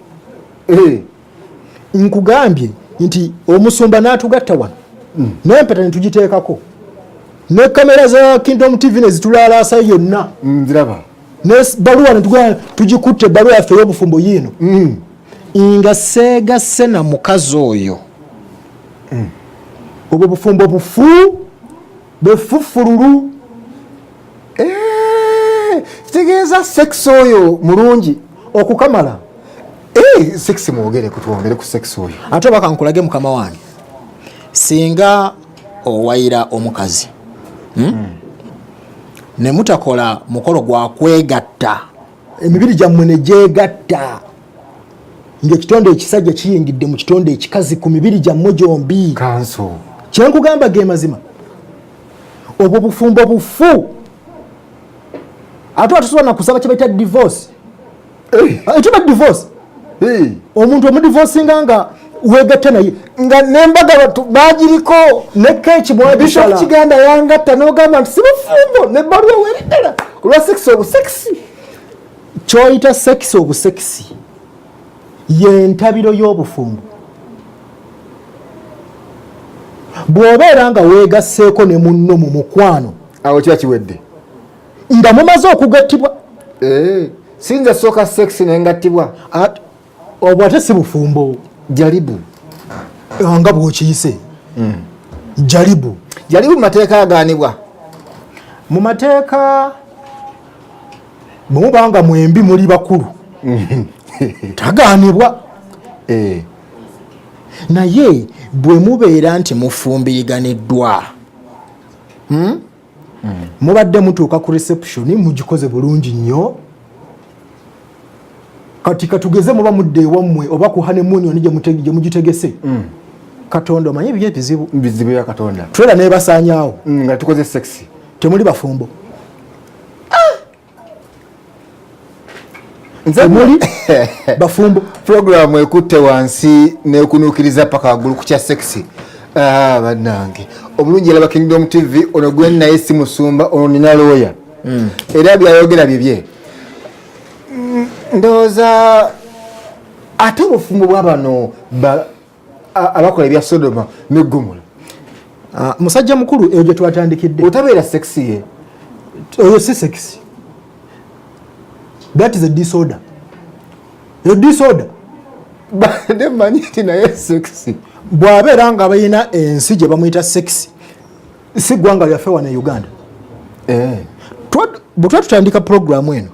Nkugambye nti omusumba n'atugatta wano n'empeta ne tugiteekako ne kamera za Kingdom TV ne zitulalaasa yonna. Nziraba. Ne baluwa ne tugamba tugikutte, ebbaluwa yaffe ey'obufumbo yiino, nga seegasse na mukazi oyo. Obwo bufumbo bufu befufululu. Kitegeeza sex oyo mulungi. Okukamala. Eh, sex mwogere kutwongere ku sex oyo. Ate oba kankulage mukama wange, singa owayira omukazi, Ne mutakola mukolo gwa kwegatta, emibiri gyammwe ne gyegatta ng'ekitonde ekisajja kiyingidde mu kitonde ekikazi ku mibiri gyammwe gyombi. Kanso. Kyenkugamba ge mazima, obwo bufumbo bufu. Ate atusobola nakusaba kye bayita divorce. Ekiba divorce, omuntu omudivorcinga nga wegatta naye nga nembaga bagiriko ne keeki mwagisala. Bishop Kiganda yangatta n'ogamba nti si bufumbo, nebbaluwa weri ddala olwa sex obusekisi. Kyoyita sex obusekisi yentabiro y'obufumbo. Bw'obeera nga weegasseeko ne munno mu mukwano, awo kiba kiwedde nga mumaze okugattibwa. Sinza sooka sex nengattibwa. Obwo ate si bufumbo. Jaribu. Nga bw'okiyise. Jaribu. Jaribu mu mateeka agaanibwa. Mu mateeka bwe muba nga mwembi muli bakulu tagaanibwa. Naye bwe mubeera nti mufumbiriganiddwa, Mubadde mutuuka ku reception mugikoze bulungi nnyo. Kati katugeze muba mudde ewammwe oba ku honeymoon yoni gye mugitegese. Katonda omanyi ebyo ebizibu. Bizibu ya Katonda. Twera nebasaanyaawo. Nga tukoze sex. Temuli bafumbo. Nze Temuli bafumbo. Program ekutte wansi nekunuukiriza paka waggulu ku kya sex. Bannange. Omulungi alaba Kingdom TV, ono gwe naye si musumba, ono nina lawyer. Era byayogera bibye. Ndowooza ate obufumbo bwa bano abakola ebya Sodoma ne Gomora. Musajja mukulu eyo gye twatandikidde. Otabeera sex ye. Oyo si sex. That is a disorder. A disorder. Bade mmanyi nti naye sex. Bw'abeera nga balina ensi gye bamuyita sex, si ggwanga lyaffe wano e Uganda. Bwe tuba tutandika pulogulaamu eno,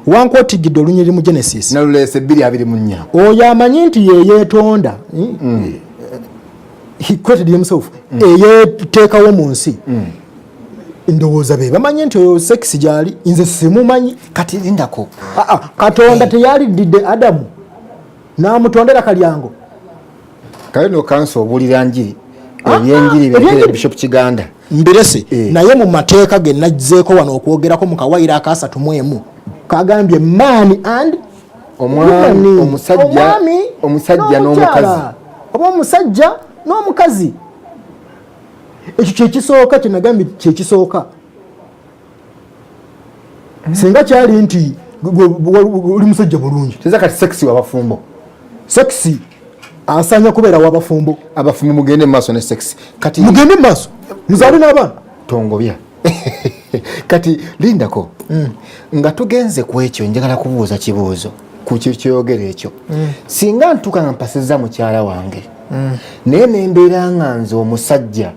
wankwotigidde olunyiriri mu Genesis. Naluleese bbiri abiri mu nnya. Oyo amanyi nti ye yeetonda. He created himself. Eyeeteekawo mu nsi. Ndowooza be bamanyi nti oyo sex gy'ali, nze simumanyi. Kati lindako. Katonda teyalididde Adamu n'amutondera kalyango. Kale no kanso obuulira njiri. Ebyenjiri by'Ebyenjiri Bishop Kiganda. Mbirese. Naye mu mateeka ge nazzeeko wano okwogerako mu kawaayiro akasatu mu emu, kagambye man and Omwami, woman. omusajja, Omwami omusajja n'omukyala. n'omukazi. Oba omusajja n'omukazi. Ekyo kyekisooka kye nagambye, kyekisooka. Singa kyali nti oli musajja bulungi. Teza kati sex w'abafumbo. Sex asanya kubeera w'abafumbo. Abafumbo mugende mu maaso ne sex. Kati mugende mu maaso, muzaale n'abaana. Tongobya. Kati lindako. Nga tugenze ku ekyo, njagala kubuuza kibuuzo ku kyoyogera ekyo. Singa ntuuka nga mpasizza mukyala wange, naye ne mbeera nga nze omusajja,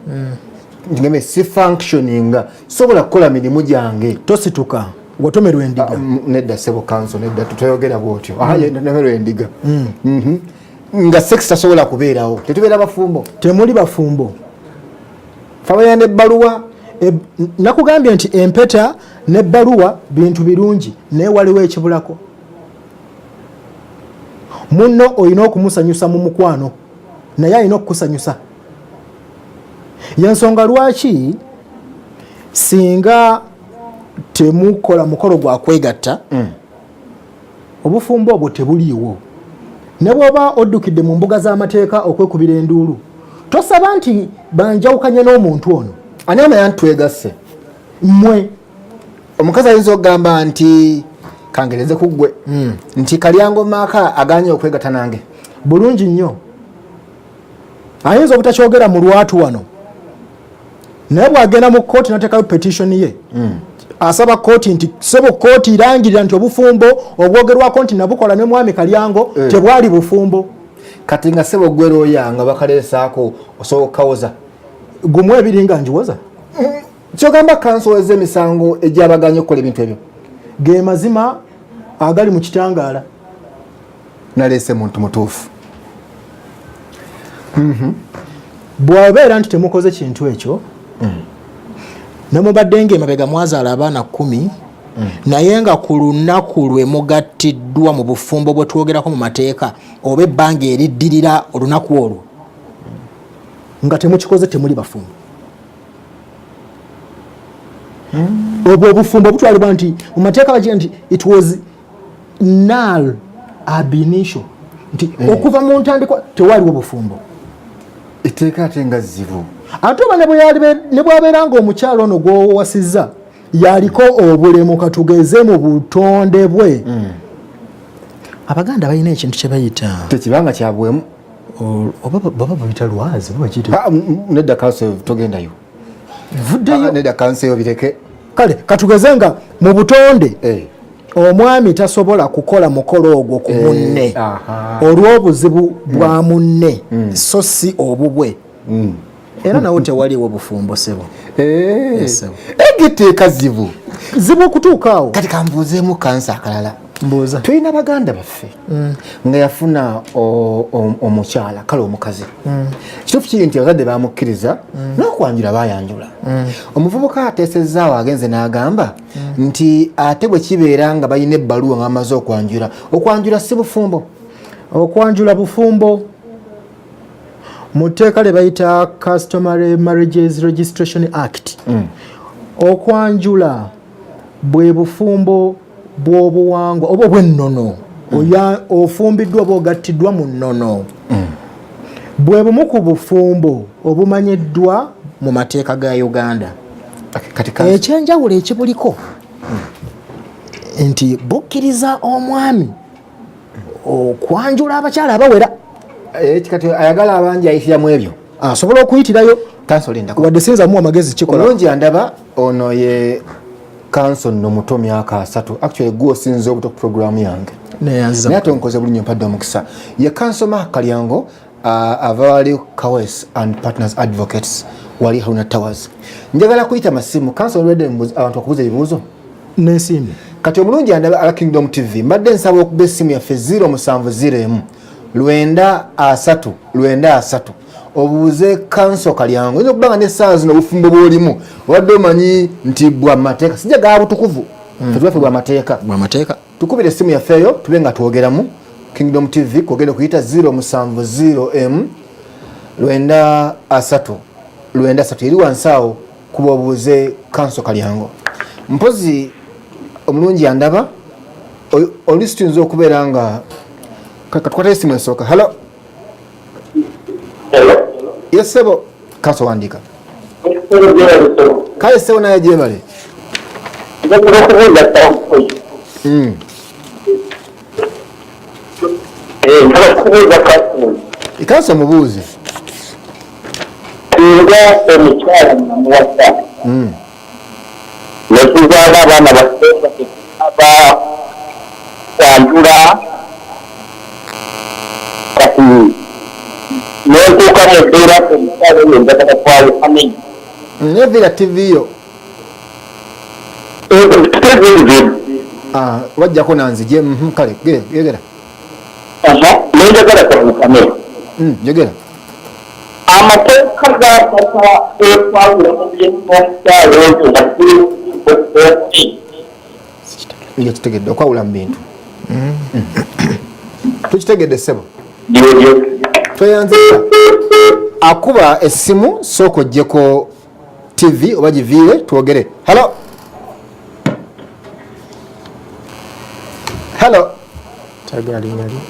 ngembe si functioning, sobola kukola mirimu gyange. Tosituka, watomerwa endiga. Nedda ssebo kanso, nedda, toyogera bw'otyo. Aha, ye, natomerwa endiga. Nga sex tasobola kubeerawo, tetubeera bafumbo. Temuli bafumbo. Fabeera n'ebbaluwa. Nakugambye nti empeta n'ebbaluwa bintu birungi, naye waliwo ekibulako. Munno olina okumusanyusa mu mukwano, naye alina okukusanyusa. Yensonga lwaki singa temukola mukolo gwa kwegatta, obufumbo obwo tebuliiwo. Ne bw'oba oddukidde mu mbuga z'amateeka okwekubira enduulu, tosaba nti banjawukanye n'omuntu ono. Ani amanya nti twegasse? Mmwe. Omukazi ayinza okugamba nti kangereze ku ggwe, nti Kalyango Maaka agaanye okwegatta nange. Bulungi nnyo. Ayinza obutakyogera mu lwatu wano, naye bw'agenda mu kkooti n'ateekayo petition ye, asaba kkooti nti ssebo kkooti irangirira nti obufumbo obwogerwako nti nabukola ne mwami Kalyango tebwali bufumbo. Kati nga ssebo ggwe looya nga bakaleesaako osobola okukawoza? Gumu ebiri nga ngiwoza. Kyogamba kanso ez'emisango egyabaganye okukola ebintu ebyo ge mazima agali mu kitangaala. Naleese muntu mutuufu. Bw'obeera nti temukoze kintu ekyo, nemubadde nga emabega mwazaala abaana 10, naye nga ku lunaku lwe mugattiddwa mu bufumbo bwe twogerako mu mateeka oba ebbanga eriddirira olunaku olwo nga temukikoze, temuli bafumbo. Obwo obufumbo butwalibwa nti mu mateeka bagira nti it was null ab initio, nti okuva mu ntandikwa tewaliwo bufumbo. Etteeka ate nga zzibu. Ate oba ne bwabeera nga omukyalo ono gw'owasizza yaliko obulemu, katugeze mu butonde bwe. Abaganda balina ekintu kye bayita Tekibanga kyabwemu. Oba baba babita lwazi oba bakiyita Ah, nedda kanso, togendayo. Nvuddeyo. Ah, nedda kanso, eyo bireke. Kale katugeze nga mu butonde omwami tasobola kukola mukolo ogwo ku munne olw'obuzibu bwa munne, so si obubwe, era nawo tewaliwo bufumbo, sebo. Yes, sebo. Egiteeka zibu. Zibu okutuuka awo. Kati kambuuzeemu kansa akalala. Mbuuza. Tulina baganda baffe nga yafuna omukyala, kale omukazi, kituufu kiri nti abazadde bamukkiriza n'okwanjula bayanjula. Omuvubuka ateesezzaawo agenze n'agamba nti ate bwe kibeera nga balina ebbaluwa nga bamaze okwanjula, okwanjula si bufumbo. Okwanjula bufumbo mu tteeka lye bayita Customary Marriages Registration Act. Okwanjula bwe bufumbo bw'obuwangwa oba obw'ennono. Ofumbiddwa oba ogattiddwa mu nnono, bwe bumu ku bufumbo obumanyiddwa mu mateeka ga Uganda. Kati Ekyenjawulo ekibuliko nti bukkiriza omwami okwanjula abakyala abawera. Kati ayagala abangi ayitiramu ebyo. Asobola okuyitirayo. Kanso, lindako. Wadde siyinza muwa magezi kikola. Omulungi andaba, ono ye kanso nno muto, myaka 30. Actually gwe osinza obuto ku programu yange. Neyanziza. Naye ate onkoze bulungi, mpadde omukisa. Ye kanso Mark Kalyango, ava wali Kawes and Partners Advocates, wali Haruna Towers. Njagala kuyita masimu kanso, olwedde abantu okubuuza ebibuuzo. Nensiimye. Kati omulungi andaba ala Kingdom TV, mbadde nsaba okuba essimu yaffe 070 1 930 93, obuuze kanso Kalyango. Oyinza okuba nga n'essaawa zino obufumbo bw'olimu obadde omanyi nti bwa mateeka, sijja gaa butukuvu, ffe tubaffe bwa mateeka. Bwamateeka. Tukubire essimu yaffe eyo tube nga twogeramu. Kingdom TV kwogenda okuyita 070 m 93 93, eri wansi awo, kuba obuuze kanso Kalyango. Mpozi omulungi andaba, oluusi tuyinza okubeera nga katukwata esimu esooka. Hello? Yes sebo, kanso wandiika. Kale sebo, naye gyebale. Kanso, mubuuze. Singa omukyala namuwasa netuzaala abaana baba kwanjula, kati nentuuka mu mbeera omukyala oyo njagala twawukane. Nevira TV yo. Ah, wajjako nanzije. Kale yogera. Nenjagala twawukane. Yogera. Amateeka gakaka okwawula mu bintu omukyala oyo nga tuli Nga kitegedde okwawula mu bintu. Tukitegedde ssebo, tweyanziza. Akuba essimu, sooka oggyeko TV oba giviire twogere. Hello, hello. Tayogera linnya lye.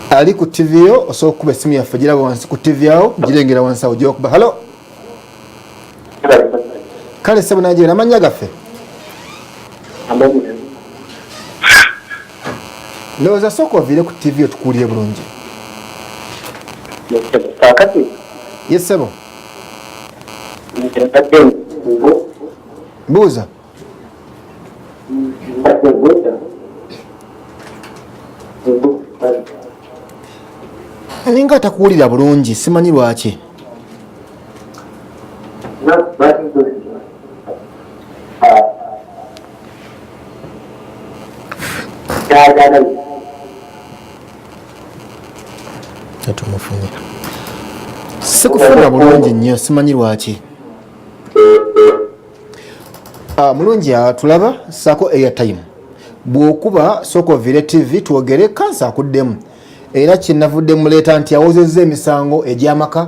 Ali ku TV yo, osobola okukuba essimu yaffe, giraba wansi ku TV awo, girengera wansi awo gyokuba. Hello? Kale ssebo, nagira amannya gaffe. Ndowooza sooka oviire ku TV otukuulire bulungi. Kakati Ye ssebo, mbuuza. Ninga atakuwulira bulungi, simanyi lwaki. Tetumufunye. Sikufuna bulungi nnyo, simanyi lwaki. Ah, mulungi atulaba, saako airtime bw'okuba sooka ovire tv twogere kansa akuddemu. Era kyenavudde muleeta nti awozezza emisango egy'amaka,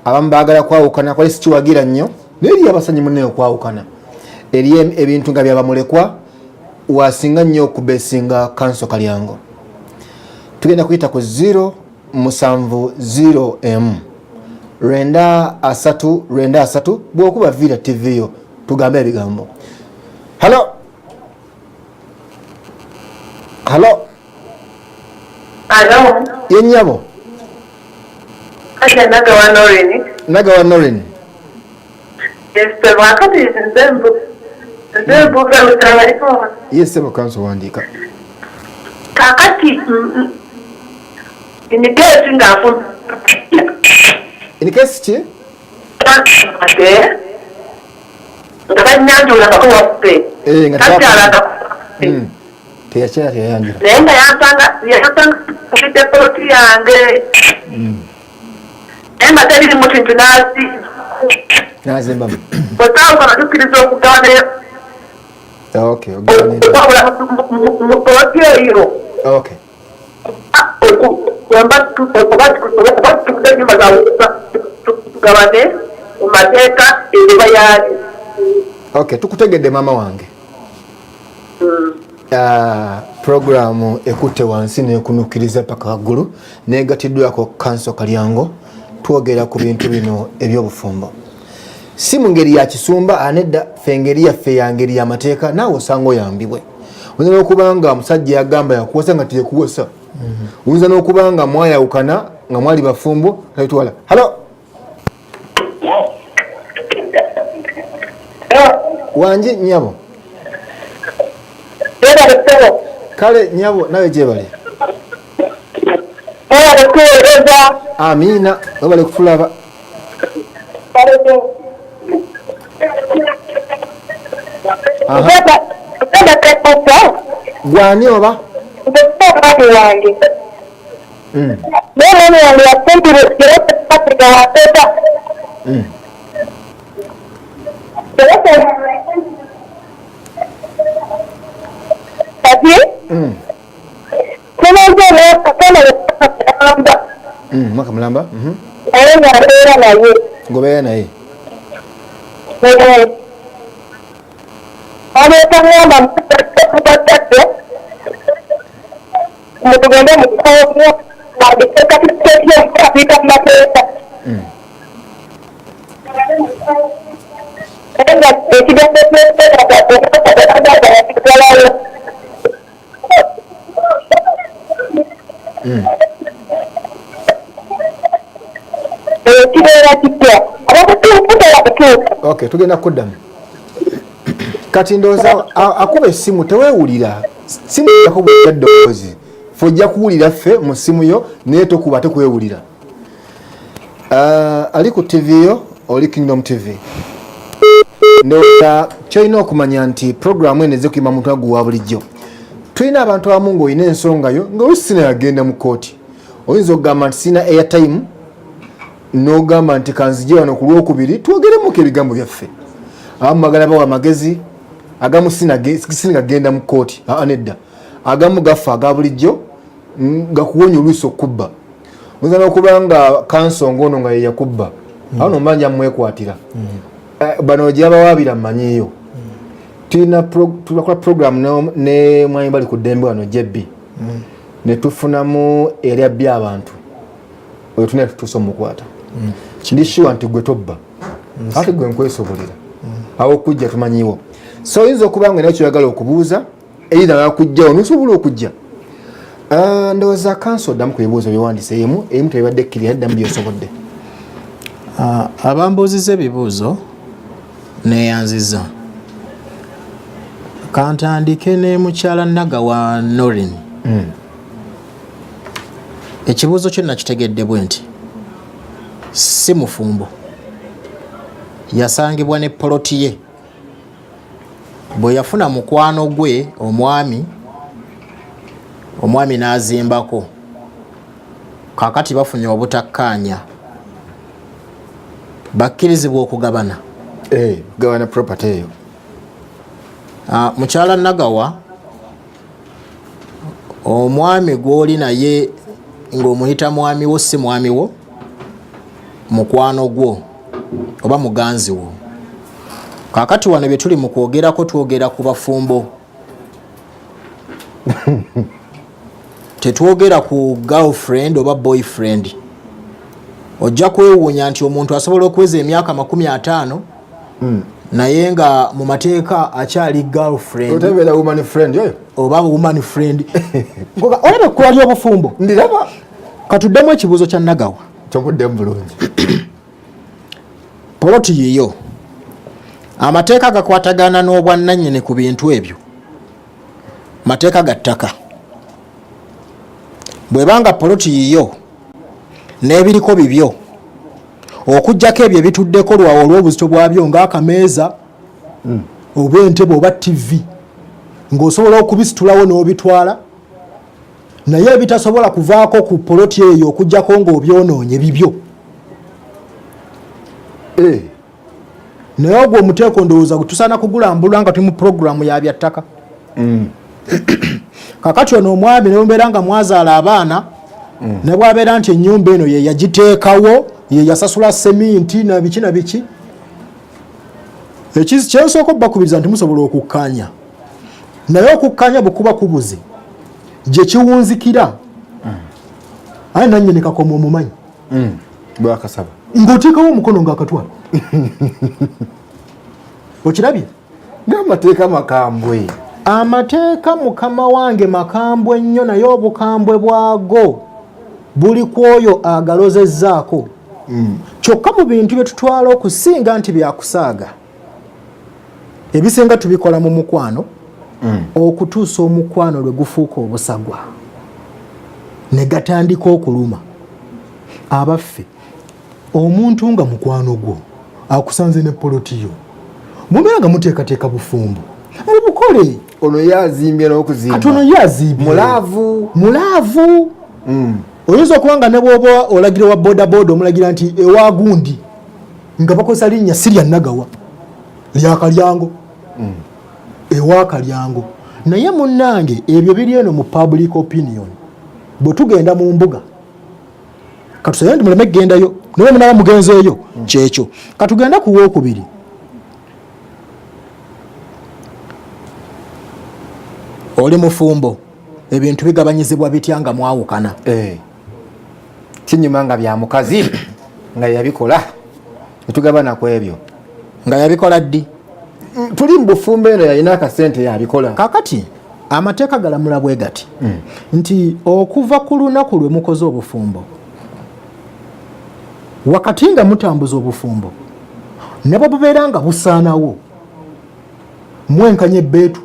abamu baagala kwawukana, kwali sikiwagira nnyo, naye eri abasanyi munne okwawukana eri ebintu nga byabamulekwa wasinga nnyo okubesinga kanso Kalyango. Tugenda kuyita ku 0 7 0 m 9 3 9 3. Bwokuba viira tv yo tugambe ebigambo. Halo, halo. Alo. Ye nnyabo. Kati Nagawa Norin. Nagawa Norin. Yes, wakati nze mbuga utabaliko. Ye ssebo kanso, wandiika. Kakati in case nga nfuna In case ki? Ate nga banyanjula nga waffe. Eh, nga takyalanga. Teyakyala, teyayanjula. Naye nga yansanga kufidde poloti yange, naye nga teririmu kintu nazi nazimbamu. Bwetawukana tukkiriza okugabana Okay, ogabana. Okwawula mu poloti eyo. Oba tukude enyumba zaabwe, tugabane mu mateeka eba yaali. Okay, tukutegedde maama wange. Ah, programu ekutte wansi nekunukiriza paka waggulu, negatiddwako kanso Kalyango. Twogera ku bintu bino ebyobufumbo, si mu ngeri ya kisumba anedda, fe engeri yaffe ya ngeri y'amateeka. Naawe osanga oyambibwe. Oyinza n'okuba nga omusajja yagamba yakuwasa nga teyekuwasa. Oyinza n'okuba nga mwayawukana nga mwali bafumbo tabitwala. Halo, wangi nyabo. Kale nyabo, nawe gyebale. Amiina, webale kutulaba. Aha. Gwani oba? Omwami wange. Naye omwami wange yafumbirwa era Afrika wapepa. Kati tumaze omwaka kamala mulamba. Mwaka mulamba. Naye nga mbeera naye. Ngobeera naye. Aleeta ngamba mubatadde mutugende mu kkooti wandike certificate y'omukafiika mu mateeka. Naye nga ekigambo ky'okusigalayo. Kibeera kitya abakutuufu kutuuka? Okay, tugenda kuddamu kati. Ndowooza akuba essimu teweewulira simu yako bwejja ddoboozi, fe ojja kuwulira ffe mu ssimu yo, naye tokuba ate kwewulira. Ah, ali ku tv yo oli Kingdom TV. Ndowooza kyolina okumanya nti programu eno ezekuyima muntu aguwa bulijjo. Tulina abantu abamu ng'olina ensonga yo nga olusi sinayagenda mu kooti, oyinza okugamba nti sina airtime, n'ogamba nti kanzije wano ku Lwokubiri twogeremuko ebigambo byaffe. Abamu bagala bawa amagezi, agamu sinagenda mu kooti. Aa, nedda, agamu gaffe aga bulijjo gakuwonya oluusi okubba. Oyinza n'okuba nga kansonga ono nga yeyakubba awo nomba nja mwekwatira. Eh, bano gyabawaabira mmanyiiyo. Tulina tubakola program ne mwami bali ku ddembe wano jebbi, ne tufunamu eyali abbye abantu. Oyo tulina tutuuse omukwata. Ndi sure nti gwe tobba, ate gwe nkwesobolera awo okujja tumanyiwo. So oyinza okuba nga naye kyoyagala okubuuza, either bakujjawo nosobola okujja. Ah, ndowooza kanso oddamu ku bibuuzo byewandise. Emu emu tebibadde kkiriya, ddamu byosobodde. Ah, abambuuzizza ebibuuzo neeyanziza. Kantandike ne mukyala Nagawa Norin. Ekibuuzo kyo nakitegedde bwe nti si mufumbo, yasangibwa ne poloti ye bwe yafuna mukwano gwe omwami, omwami n'azimbako. Kakati bafunye obutakkaanya, bakkirizibwa okugabana? Eh, kugabana property eyo. Ah, mukyala Nagawa, omwami gw'oli naye ng'omuyita mwami wo, si mwami wo, mukwano gwo oba muganzi wo. Kakati wano bye tuli mu kwogerako, twogera ku bafumbo, tetwogera ku girlfriend oba boyfriend. Ojja kwewuunya nti omuntu asobola okuweza emyaka 50 naye nga mu mateeka akyali girlfriend. Otebeera woman friend oyo. Oba woman friend. Ngoga olaba ekkula ly'obufumbo. Ndiraba. Katuddemu ekibuuzo kya Nagawa. Tomuddemu bulungi. Poloti yiyo, amateeka gakwatagana n'obwannannyini ku bintu ebyo mateeka ga ttaka. Bw'ebanga poloti yiyo n'ebiriko bibyo, okugjako ebyo ebituddeko lwawe olw'obuzito bwabyo ng'akameeza oba entebe oba tv, ng'osobola okubisitulawo n'obitwala, naye ebitasobola kuvaako ku poloti eyo okugjako ng'obyonoonye bibyo. Naye ogwo omuteeko ndowooza tusaana kugulambulula nga tuli mu puroguramu ya byattaka. Kakati ono omwami ne mubeera nga mwazaala abaana, ne bwabeera nti ennyumba eno ye yagiteekawo, ye yasasula seminti na biki na biki, ekizi kyensooka obbakubiriza nti musobola okukkaanya, naye okukkaanya bwe kuba kubuze gye kiwunzikira, aye nannyini kakoma omumanyi. Bwakasaba. Ng'oteekawo omukono ng'akatwala, okirabye? N'amateeka makambwe. Amateeka, mukama wange, makambwe nnyo, naye obukambwe bwago buli ku oyo agalozezzaako. Kyokka mu bintu bye tutwala okusinga nti byakusaaga, ebisinga tubikola mu mukwano, okutuusa omukwano lwe gufuuka obusagwa ne gatandika okuluma. Abaffe, omuntu nga mukwano gwo akusanze ne poloti yo, mubeera nga muteekateeka bufumbo, mubukole. Ono ye azimbye n'okuzimba. Kati ono ye azimbye. Mulaavu. Mulaavu. Oyinza okuba nga ne bw'oba olagira wa bodaboda, omulagira nti ewa gundi, nga bakozesa linnya si lya Nagawa, lya Kalyango, ewa Kalyango. Naye munnange, ebyo biri eno mu public opinion. Bwe tugenda mu mbuga, katusabe nti muleme kugendayo, naye munaba mugenzeeyo, kyekyo. Katugende ku wookubiri. Oli mufumbo, ebintu bigabanyizibwa bitya nga mwawukana? Kinyuma nga bya mukazi nga yabikola, netugabana ku ebyo. Nga yabikola ddi? Tuli mu bufumbo, eno yalina akasente yabikola. Kakati amateeka galamula bwe gati nti okuva ku lunaku lwe mukoze obufumbo, wakati nga mutambuza obufumbo, ne bwe bubeera nga busaanawo, mwenkanya ebbeetu.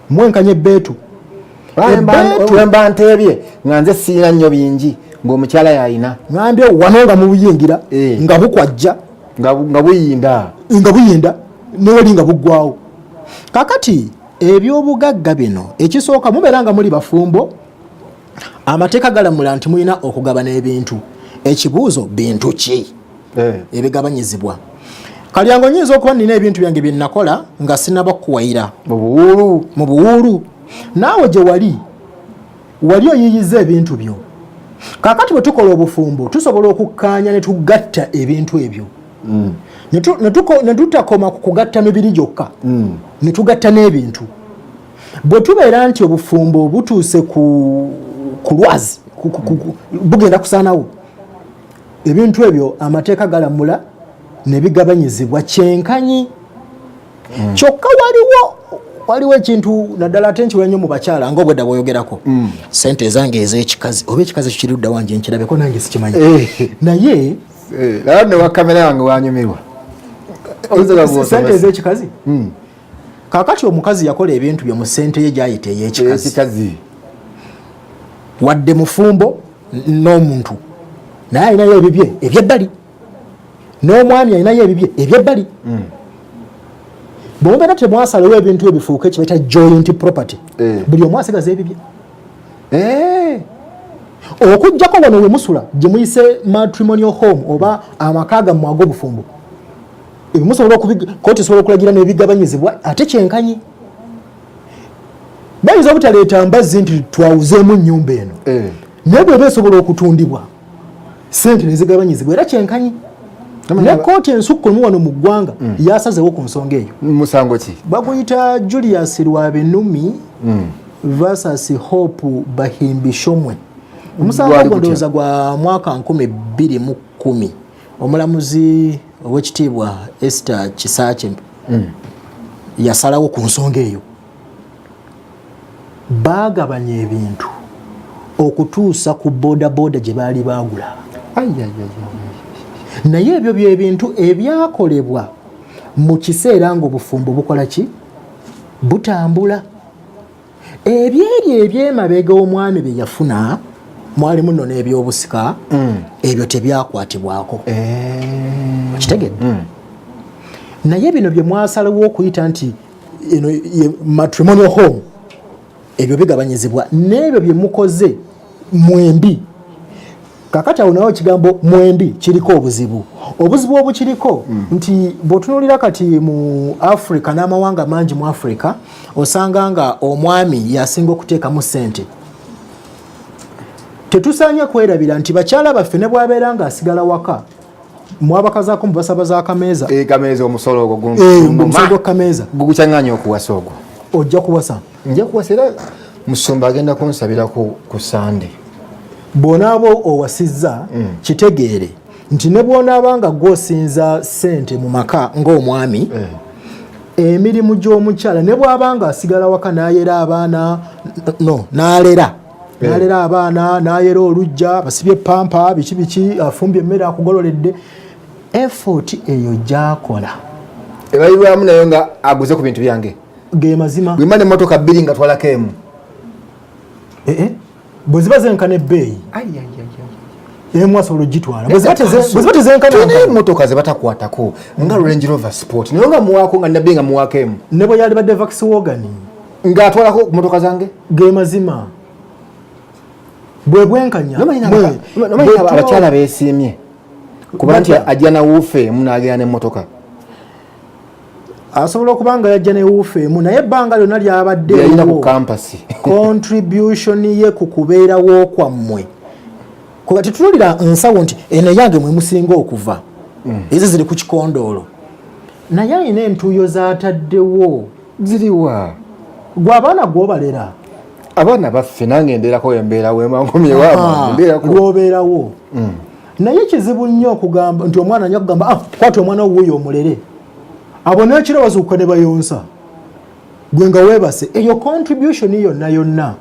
Mwenkanya ebbeetu. Wemba nteebye nga nze siina nnyo bingi, ng'omukyala yalina. Ngambye wano nga mubuyingira nga bukwajja, nga buyinda, nga buyinda newali nga buggwawo. Kakati ebyobugagga bino, ekisooka mubeera nga muli bafumbo, amateeka galamula nti mulina okugabana ebintu. Ekibuuzo, bintu ki ebigabanyizibwa? Kalyango, nyinza okuba nina ebintu byange bye nakola nga sinaba kuwayira mu buwuulu. Mu buwuulu, naawe gye wali wali oyiyiza ebintu byo. Kakati bwe tukola obufumbo, tusobola okukkaanya ne tugatta ebintu ebyo, ne tutakoma ku kugatta mibiri gyokka, ne tugatta n'ebintu. Bwe tubeera nti obufumbo butuuse ku lwazi, bugenda kusaanawo, ebintu ebyo amateeka galamula ne bigabanyizibwa kyenkanyi. Kyokka waliwo ekintu naddala ate nkiwula nnyo mu bakyala, nga obwedda bwoyogerako, sente ezange ez'ekikazi, oba ekikazi ekyo kiri ludda wanje nkirabeko nange sikimanyi, naye Laba ne wa kamera wange wanyumirwa. Sente ez'ekikazi. Kakati omukazi yakola ebintu bye mu sente ye gyayita ey'ekikazi, wadde mufumbo n'omuntu, naye alinayo ebibye ebyebbali, n'omwami alinayo ebibye ebyebbali. Bwemubeera temwasalawo ebintu ebifuuka ekibaita joint property, buli omu asigaza ebibye. Okuggyako wano we musula gye muyise matrimonial home oba amaka gammwe ag'obufumbo, ebyo musobola kooti esobola okulagira n'ebigabanyizibwa ate kyenkanyi. Bayinza obutaleeta mbazzi nti twawuzeemu nnyumba eno, naye bweba esobola okutundibwa sente nezigabanyizibwa era kyenkanyi. Ne kooti ensukkulumu wano mu ggwanga yasazewo ku nsonga eyo. Musango ki? Baguyita Julius Lwabenumi versus Hope Bahimbishomwe. Omusango Gwali ogwo gutya? ndowooza gwa mwaka 2010. Omulamuzi owekitiibwa Esther Kisaakye yasalawo ku nsonga eyo. Baagabanya ebintu okutuusa ku bodaboda gye baali baagula, naye ebyo byebintu ebyakolebwa mu kiseera ng'obufumbo bukola ki, butambula. Ebyeri ebyemabega omwami bye yafuna mwalimu nno n'ebyobusika, ebyo tebyakwatibwako, okitegedde? Naye bino bye mwasalawo okuyita nti eno ye matrimonial home, ebyo bigabanyizibwa n'ebyo bye mukoze mwembi. Kakati awo nawo ekigambo mwembi kiriko obuzibu. Obuzibu obukiriko nti bw'otunuulira kati mu Africa n'amawanga mangi mu Africa, osanga nga omwami yasinga okuteekamu ssente. Tetusaanye kwerabira nti bakyala baffe ne bw'abeera ng'asigala waka, mwabakazaako mubasaba za kameeza. Kameeza, omusolo ogwo. Omusolo gwa kameeza. Gukukyanganya okuwasa ogwo. Ojja kuwasa. Nja kuwasa, era musumba agenda kunsabirako ku Sande. Bw'onaaba owasizza, kitegeere nti ne bw'onaaba nga gw'osinza ssente mu maka ng'omwami, emirimu gy'omukyala ne bw'aba nga asigala waka n'ayera abaana, no n'alera n'alera abaana, n'ayera olujja, basibye pampa, biki biki, afumbye emmere, akugololedde, effort eyo gy'akola ebalirwamu nayo nga aguze ku bintu byange. Ge mazima. Bwemba nemotoka bbiri nga twalako emu. Bwe ziba zenkana ebbeeyi, emu asobola ogitwala. Bwe ziba tezenkana Tulina emotoka ze batakwatako nga Range Rover Sport, naye nga muwaako nga nabbi nga muwaako emu. Ne bwe yalibadde Volkswagen. Ng'atwalako ku motoka zange. Ge mazima, bwe bwenkanya. Abakyala beesiimye kuba nti ajja na woofer emu n'agenda n'emmotoka. Asobola okuba nga yajja ne woofer emu, naye ebbanga lyonna lyabadde yalina ku campus. Contribution ye ku kubeerawo kwammwe, kuba tetunulira nsawo nti eno eyange mwe musinga okuva, ezo ziri ku kikondoolo, naye alina entuuyo z'ataddewo. Ziriwa? Gwe abaana gwobalera. Abaana baffe, nange embeerako embeera wemangumyewa. Lwobeerawo, naye kizibu nnyo okugamba nti omwana anya kugamba, ah, kwata omwana wuuyo omulere. Abo n'ekiro bazuukuka ne bayonsa gwe nga weebase. Eyo contribution yonna yonna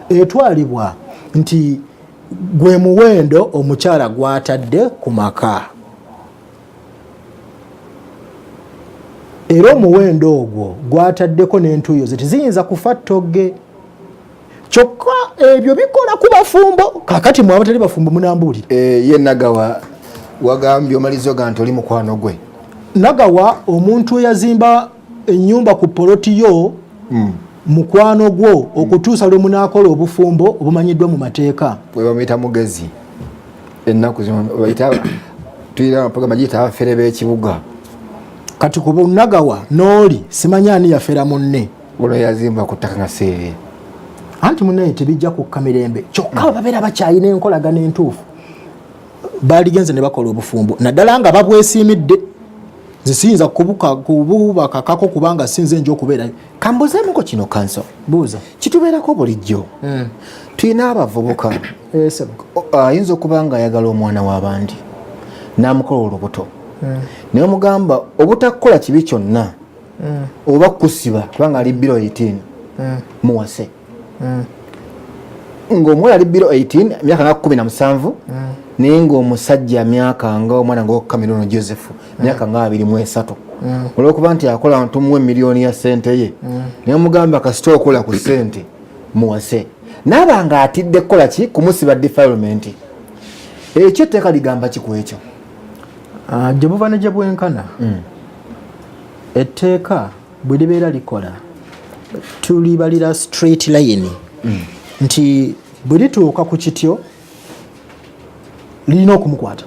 etwalibwa nti gwe muwendo omukyala gw'atadde ku maka, era omuwendo ogwo gw'ataddeko n'entuuyo ze teziyinza kufa ttogge. Kyokka ebyo bikola ku bafumbo. Kakati mwe abatali bafumbo munambuulira. Ye Nagawa wagambye omaliza oga nti oli mukwano gwe. Nagawa omuntu eyazimba ennyumba ku poloti yo, mukwano gwo okutuusa lwe munaakola obufumbo obumanyiddwa mu mateeka. Bwe bamuyita mugezi ennaku zino, bayita tuyira program giyita abafere b'ekibuga. Kati ku Nagawa n'oli simanyi ani yafera munne. Olwo yazimba ku ttaka nga seerere. Anti munnaye tebijja kukka mirembe. Kyokka mm. babeera bakyalina enkolagana entuufu, baaligenze ne bakola obufumbo naddala nga babwesiimidde. Nze siyinza kububakakako kubanga sinze nja okubeerayo. Kambuzeemuko kino, kanso. Buuza. Kitubeerako bulijjo, tulina abavubuka, ayinza okuba nga ayagala omwana w'abandi n'amukola olubuto, naye omugamba obutakukola kibi kyonna oba kusiba kubanga ali below 18, muwase. Ng'omuwala ali below 18, myaka nga 17, naye ng'omusajja myaka nga omwana nga Cameron Joseph, myaka nga 23. Olwokuba nti akola ntumuwa emiliyoni ya sente ye, naye omugamba kasita okola ku sente muwase, naaba nga atidde kukola ki, kumusiba defilement. Ekyo etteeka ligamba ki ku ekyo? Ah, gye buva ne gye bwenkana, etteeka bwe libeera likola tulibalira straight line, nti bwe lituuka ku kityo Lirina okumukwata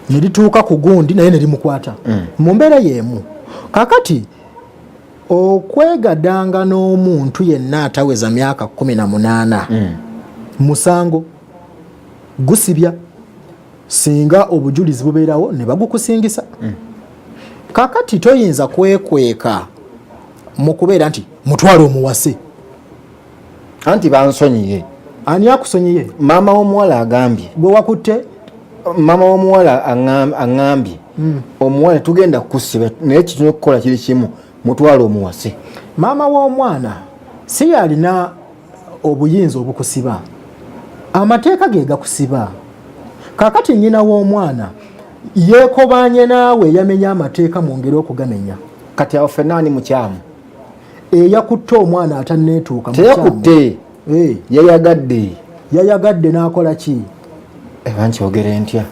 ne lituuka ku gundi naye ne limukwata mu mbeera y'emu. Kakati okwegadanga n'omuntu yenna ataweza myaka 18 musango gusibya singa obujulizi bubeerawo ne bagukusingisa. Kakati toyinza kwekweka mu kubeera nti mutwale omuwase. Anti bansonyiye. Ani akusonyiye? Maama w'omuwala agambye. Gwe wakutte? Maama w'omuwala aŋŋambye omuwala tugenda kukusiba, naye kitulina okukola kiri kimu, mutwale omuwase. Maama w'omwana si yalina obuyinza obukusiba, amateeka ge gakusiba. Kakati nnyina w'omwana yeekobanye naawe yamenya amateeka mu ngeri okugamenya. Kati awo ffenna ani mukyamu? Eyakutte omwana atanneetuuka. Teyakutte, yayagadde. Yayagadde n'akola ki? Eba nkyogere ntya?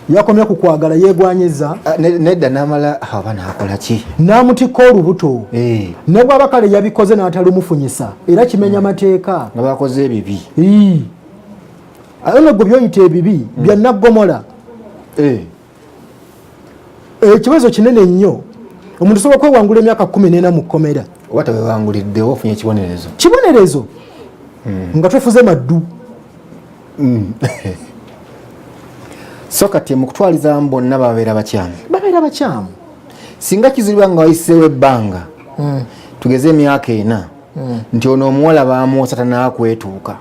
Yakomye ku kwagala, yeegwanyiza. Nedda, n'amala aba n'akola ki? N'amutikka olubuto. Ne bw'aba kale yabikoze n'atalumufunyisa, era kimenya mateeka. Nga bakoze ebibi. Aye nno gwe byoyita ebibi bya naggomola. Ekibazo kinene nnyo. Omuntu osobola okwewangula emyaka 14 mu kkomera. Oba tewewanguliddewo, ofunye ekibonerezo. Kibonerezo nga twefuze maddu. So kati mu kutwalizamu bonna babeera bakyamu. Babeera bakyamu. Singa kizibwa nga wayiseewo ebbanga, tugeze emyaka 4, nti ono omuwala bamuwosa tanakwetuuka,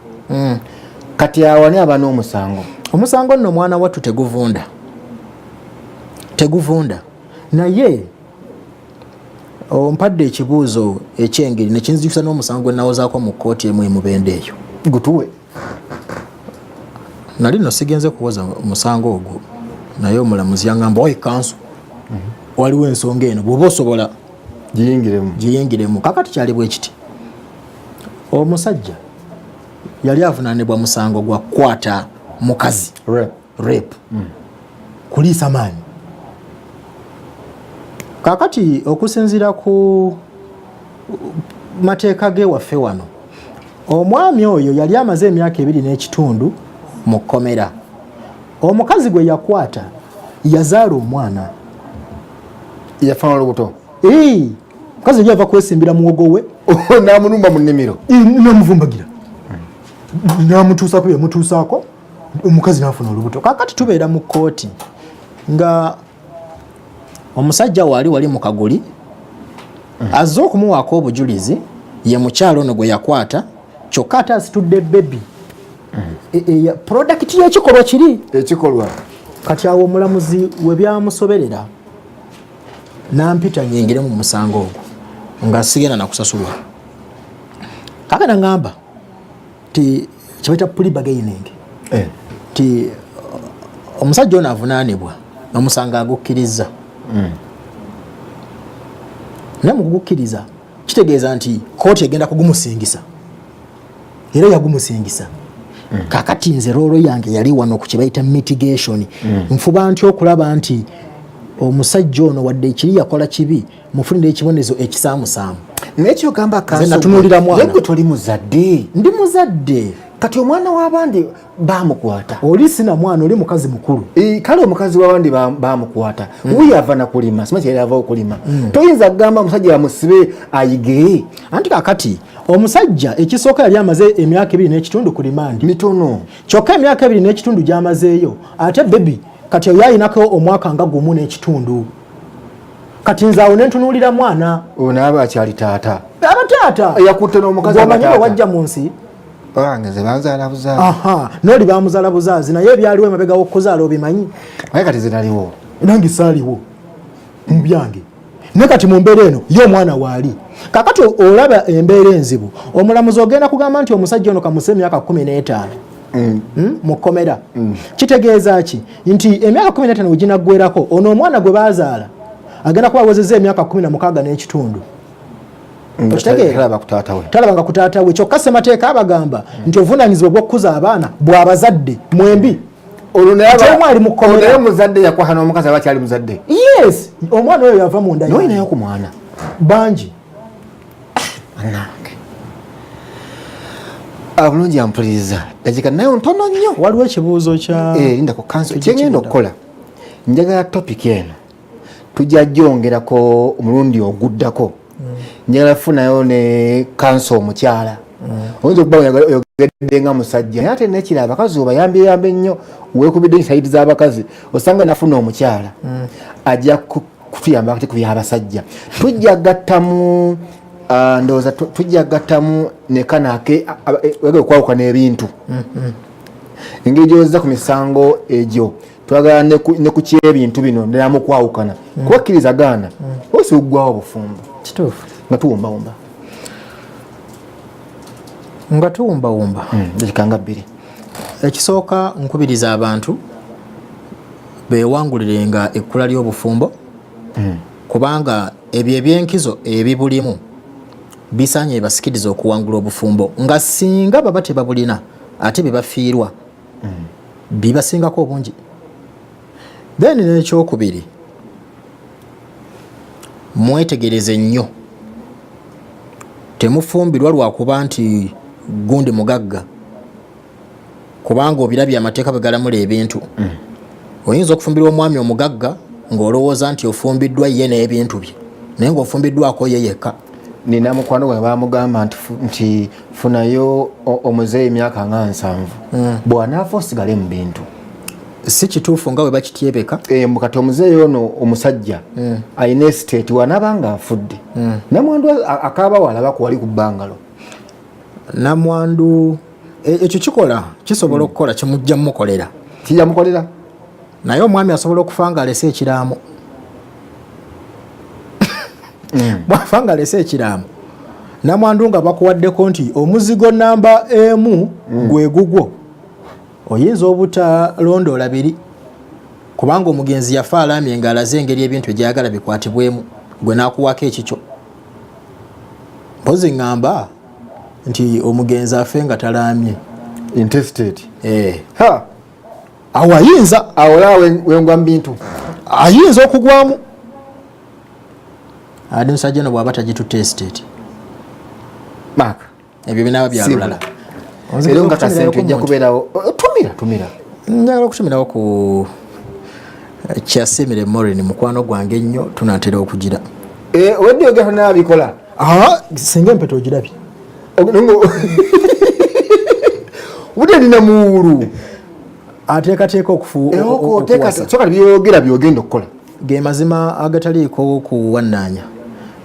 kati awo ani aba n'omusango? Omusango nno omwana wattu teguvunda, teguvunda. Naye ompadde ekibuuzo ekyengeri nekinzijusa n'omusango gwe nawozaako mu kkooti emu emubende eyo. Gutuwe. Nali nno sigenze kuwoza musango ogwo, naye omulamuzi yaŋŋamba, oyi kanso, waliwo ensonga eno bw'oba osobola giyingiremu. Giyingiremu. Kakati kyali bwe kiti, omusajja yali avunaanibwa musango gwa kukwata mukazi, rape, kuliisa maanyi. Kakati okusinziira ku mateeka ge waffe wano, omwami oyo yali amaze emyaka 2 n'ekitundu mu kkomera. Omukazi gwe yakwata yazaala omwana. Yafuna olubuto. Omukazi yali ava kwesimbira muwogo we. N'amulumba mu nnimiro. N'amuvumbagira, n'amutuusaako byemutuusaako, omukazi n'afuna olubuto. Kakati tubeera mu kkooti nga omusajja waali wali mu kaguli, azze okumuwaako obujulizi ye mukyalo ono gwe yakwata, kyokka ate asitudde baby, product y'ekikolwa kiri ekikolwa. Kati awo omulamuzi we byamusoberera nampita nyingire mu musango ogwo nga sigenda nakusasulwa. Kakati ngamba ti kyebaita plea bargaining, ti omusajja ono avunaanibwa omusango agukkiriza, naye mu kugukkiriza kitegeeza nti kooti egenda kugumusingisa, era yagumusingisa. Kakati nze role yange yali wano ku kyebayita mitigation. Nfuba nti okulaba nti omusajja ono wadde ekiri yakola kibi, mufunire ekibonezo ekisaamusaamu. Naye kyogamba natunuulira mwana. Gwe toli muzadde? Ndi muzadde. Kati omwana w'abandi bamukwata. Oli sina mwana, oli mukazi mukulu. Kale omukazi w'abandi bamukwata, wuyo ava nakulima, simanyi kyeyali ava okulima. Toyinza kugamba omusajja bamusibe ayige. Anti kakati omusajja ekisooka yali amaze emyaka 2 n'ekitundu ku rimandi. Mitono. Kyokka emyaka 2 n'ekitundu gy'amazeeyo, ate baby kati oyo ayinako omwaka nga 1 n'ekitundu. Kati nze awo nentunuulira mwana. Ono aba akyali taata. Aba taata. Yakutte n'omukazi. Omanyi bwe wajja mu nsi? Owange nze banzaala buzaazi. Aha, n'oli bamuzaala buzaazi, naye ebyaliwo emabega w'okuzaala obimanyi. Naye kati nze naliwo. Nange saaliwo mu byange. Naye kati mu mbeera eno ye omwana waali. Kakati olaba embeera enzibu, omulamuzi ogenda kugamba nti omusajja ono kamuse emyaka 15 mu kkomera. Kitegeeza ki? Nti emyaka 15 we ginaggwerako, ono omwana gwe baazaala agenda kuba awezezza emyaka 16 n'ekitundu. Okitegeera? Talabanga ku taata we. Kyokka ssemateeka abagamba nti obuvunaanyizibwa bw'okukuza abaana bw'abazadde mwembi. Olwo ali mu kkomera. Naye omuzadde yakwata n'omukazi aba akyali muzadde. Yes, omwana oyo yava mu nda. Naye naye ku mwana. Bangi. Anange. Abulungi ampuliriza dakika nayo ntono nnyo. Waliwo ekibuuzo kya eh, linda ku kanso kyengenda okukola, njagala topic eno tujja gyongerako omulundi oguddako. Njagala funayo ne kanso omukyala. Oyinza okuba oyogedde nga musajja, naye ate nekira abakazi obayambeyambe nnyo, weekubidde ensayidi z'abakazi, osanga nafuna omukyala ajja kutuyamba kati ku byabasajja. Tujja gattamu ndowooza tujja gattamu nekanake wega okwawukana ebintu, engeri gyozza ku misango egyo twagala ne ku kyebintu bino ddala mu kwawukana, kubakkiriza gaana osi oggwawo obufumbo. Kituufu. Nga tuwumbawumba. Nga tuwumbawumba. Dakika nga 2. Ekisooka, nkubiriza abantu bewangulirenga ekkula ly'obufumbo, kubanga ebyo ebyenkizo ebibulimu bisaanye bibasikiriza okuwangula obufumbo, nga singa baba tebabulina ate byebafiirwa bibasingako obungi. Then n'ekyokubiri, mwetegereze nnyo, temufumbirwa lwakuba nti gundi mugagga, kubanga obirabye amateeka bwe galamula ebintu. Oyinza okufumbirwa omwami omugagga ng'olowooza nti ofumbiddwa ye n'ebintu bye, naye ng'ofumbiddwako ye yekka. Nina mukwano gwange bamugamba nti funayo omuzeeyi emyaka nga 70, bw'anaafa osigale mu bintu. Si kituufu nga bwe bakityebeka. Eh, mbu kati omuzeeyi ono omusajja alina estate, wanaaba nga afudde, namwandu akaaba walaba ku wali ku bbangalo. Namwandu ekyo kikola, kisobola okukola, kimujja mukolera. Kijja mukolera. Naye omwami asobola okufa nga alese ekiraamo. Bwafa nga alese ekiraamo, namwandu nga bakuwaddeko nti omuzigo namba 1 gwe gugwo, oyinza obutalondoola biri, kubanga omugenzi yafa alaamye ng'alaze engeri ebintu egyagala bikwatibwemu, gwe n'akuwaako ekikyo. Mpozi ŋŋamba nti omugenzi afe nga talaamye. Intestate. Eh. Ha! Awo ayinza awo la wengwa mu bintu ayinza okugwamu. Adi musajja ono bw'aba tagitutte estate. Mark. Ebyo binaaba bya lulala. Era nga kasente ojja kubeerawo. Tumira, tumira. Njagala okutumirawo ku Kyasimire Maureen, mukwano gwange ennyo, tunaatera okugira. Eh, wedde oyogera tonabikola. Singa empeta ogirabye. Obudde nina muwulu. Ateekateeka okuwasa. Soka byogera byogenda okukola. Ge mazima agataliiko kuwannaanya.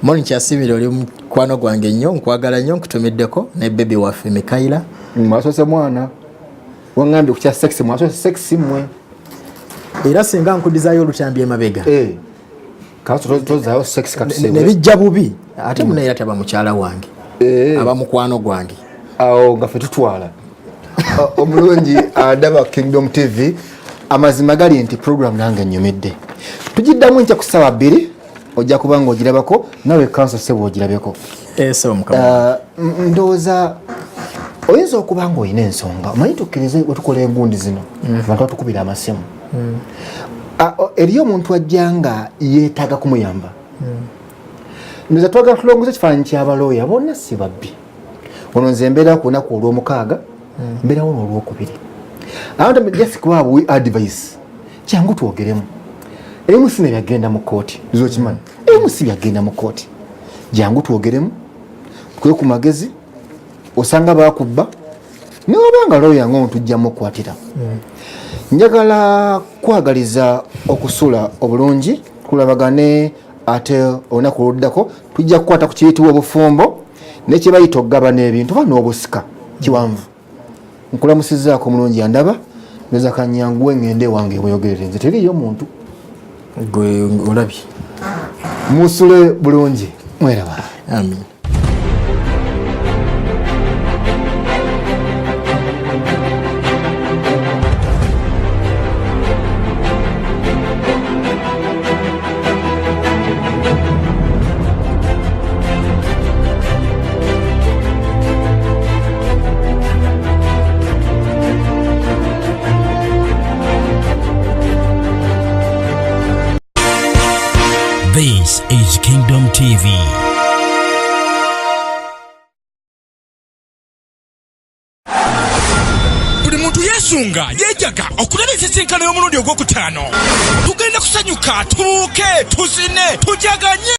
Maureen Kyasimire, oli mukwano gwange nnyo, nkwagala nnyo, nkutumiddeko ne bebi waffe Mikaila. Mwasoose mwana. Wangambye ku kya sex, mwasoose sex mmwe. Era singa nkudizaayo olutambi emabega. Tozaayo sex katusebe. Ne bijja bubi. Ate munaye era taba mukyala wange. Aba mukwano gwange. Awo nga ffe tutwala. Omulungi adaba Kingdom TV, amazima gali nti program nange nnyumidde. Tugiddamu enkya ku ssaawa 2, ojja kuba ng'ogirabako nawe kanso ssebo ogirabeko. Ndowooza oyinza okuba ng'olina ensonga, omanyi tukkirize wetukola engundi zino, abantu batukubira amasimu. Eriyo omuntu ajja nga yeetaaga kumuyamba. Ndowooza twagala tulongoze ekifaananyi ky'abalooya bonna si babbi. Ono nze mbeera ku lunaku olw'omukaaga, mbeerawo n'olwokubiri. Abantu just kuba buwi advice, kyangu twogeremu. Ebimu si nebyagenda mu kkooti, zokimanyi. Ebimu si byagenda mu kkooti. Jangu twogeremu, tukwe ku magezi, osanga baakubba, ne waba nga looya ng'ono tujja mukwatira. Njagala kwagaliza okusula obulungi, tulabagane ate olunaku oluddako tujja kukwata ku kiyitibwa obufumbo ne kye bayita okugabana ebintu oba n'obusika kiwanvu. Nkulamusizzaako omulungi andaba, ndoza kanyanguwe ngende ewange eweyogerere, nze teriiyo muntu. Gwe olabye. Musule bulungi, mweraba. Amin. This is Kingdom TV. Omuntu yeesunga yeejaga okulaba ensisinkano y'omulundi ogwokutaano. Tugenda kusanyuka, tubuuke, tuzine, tujaganye.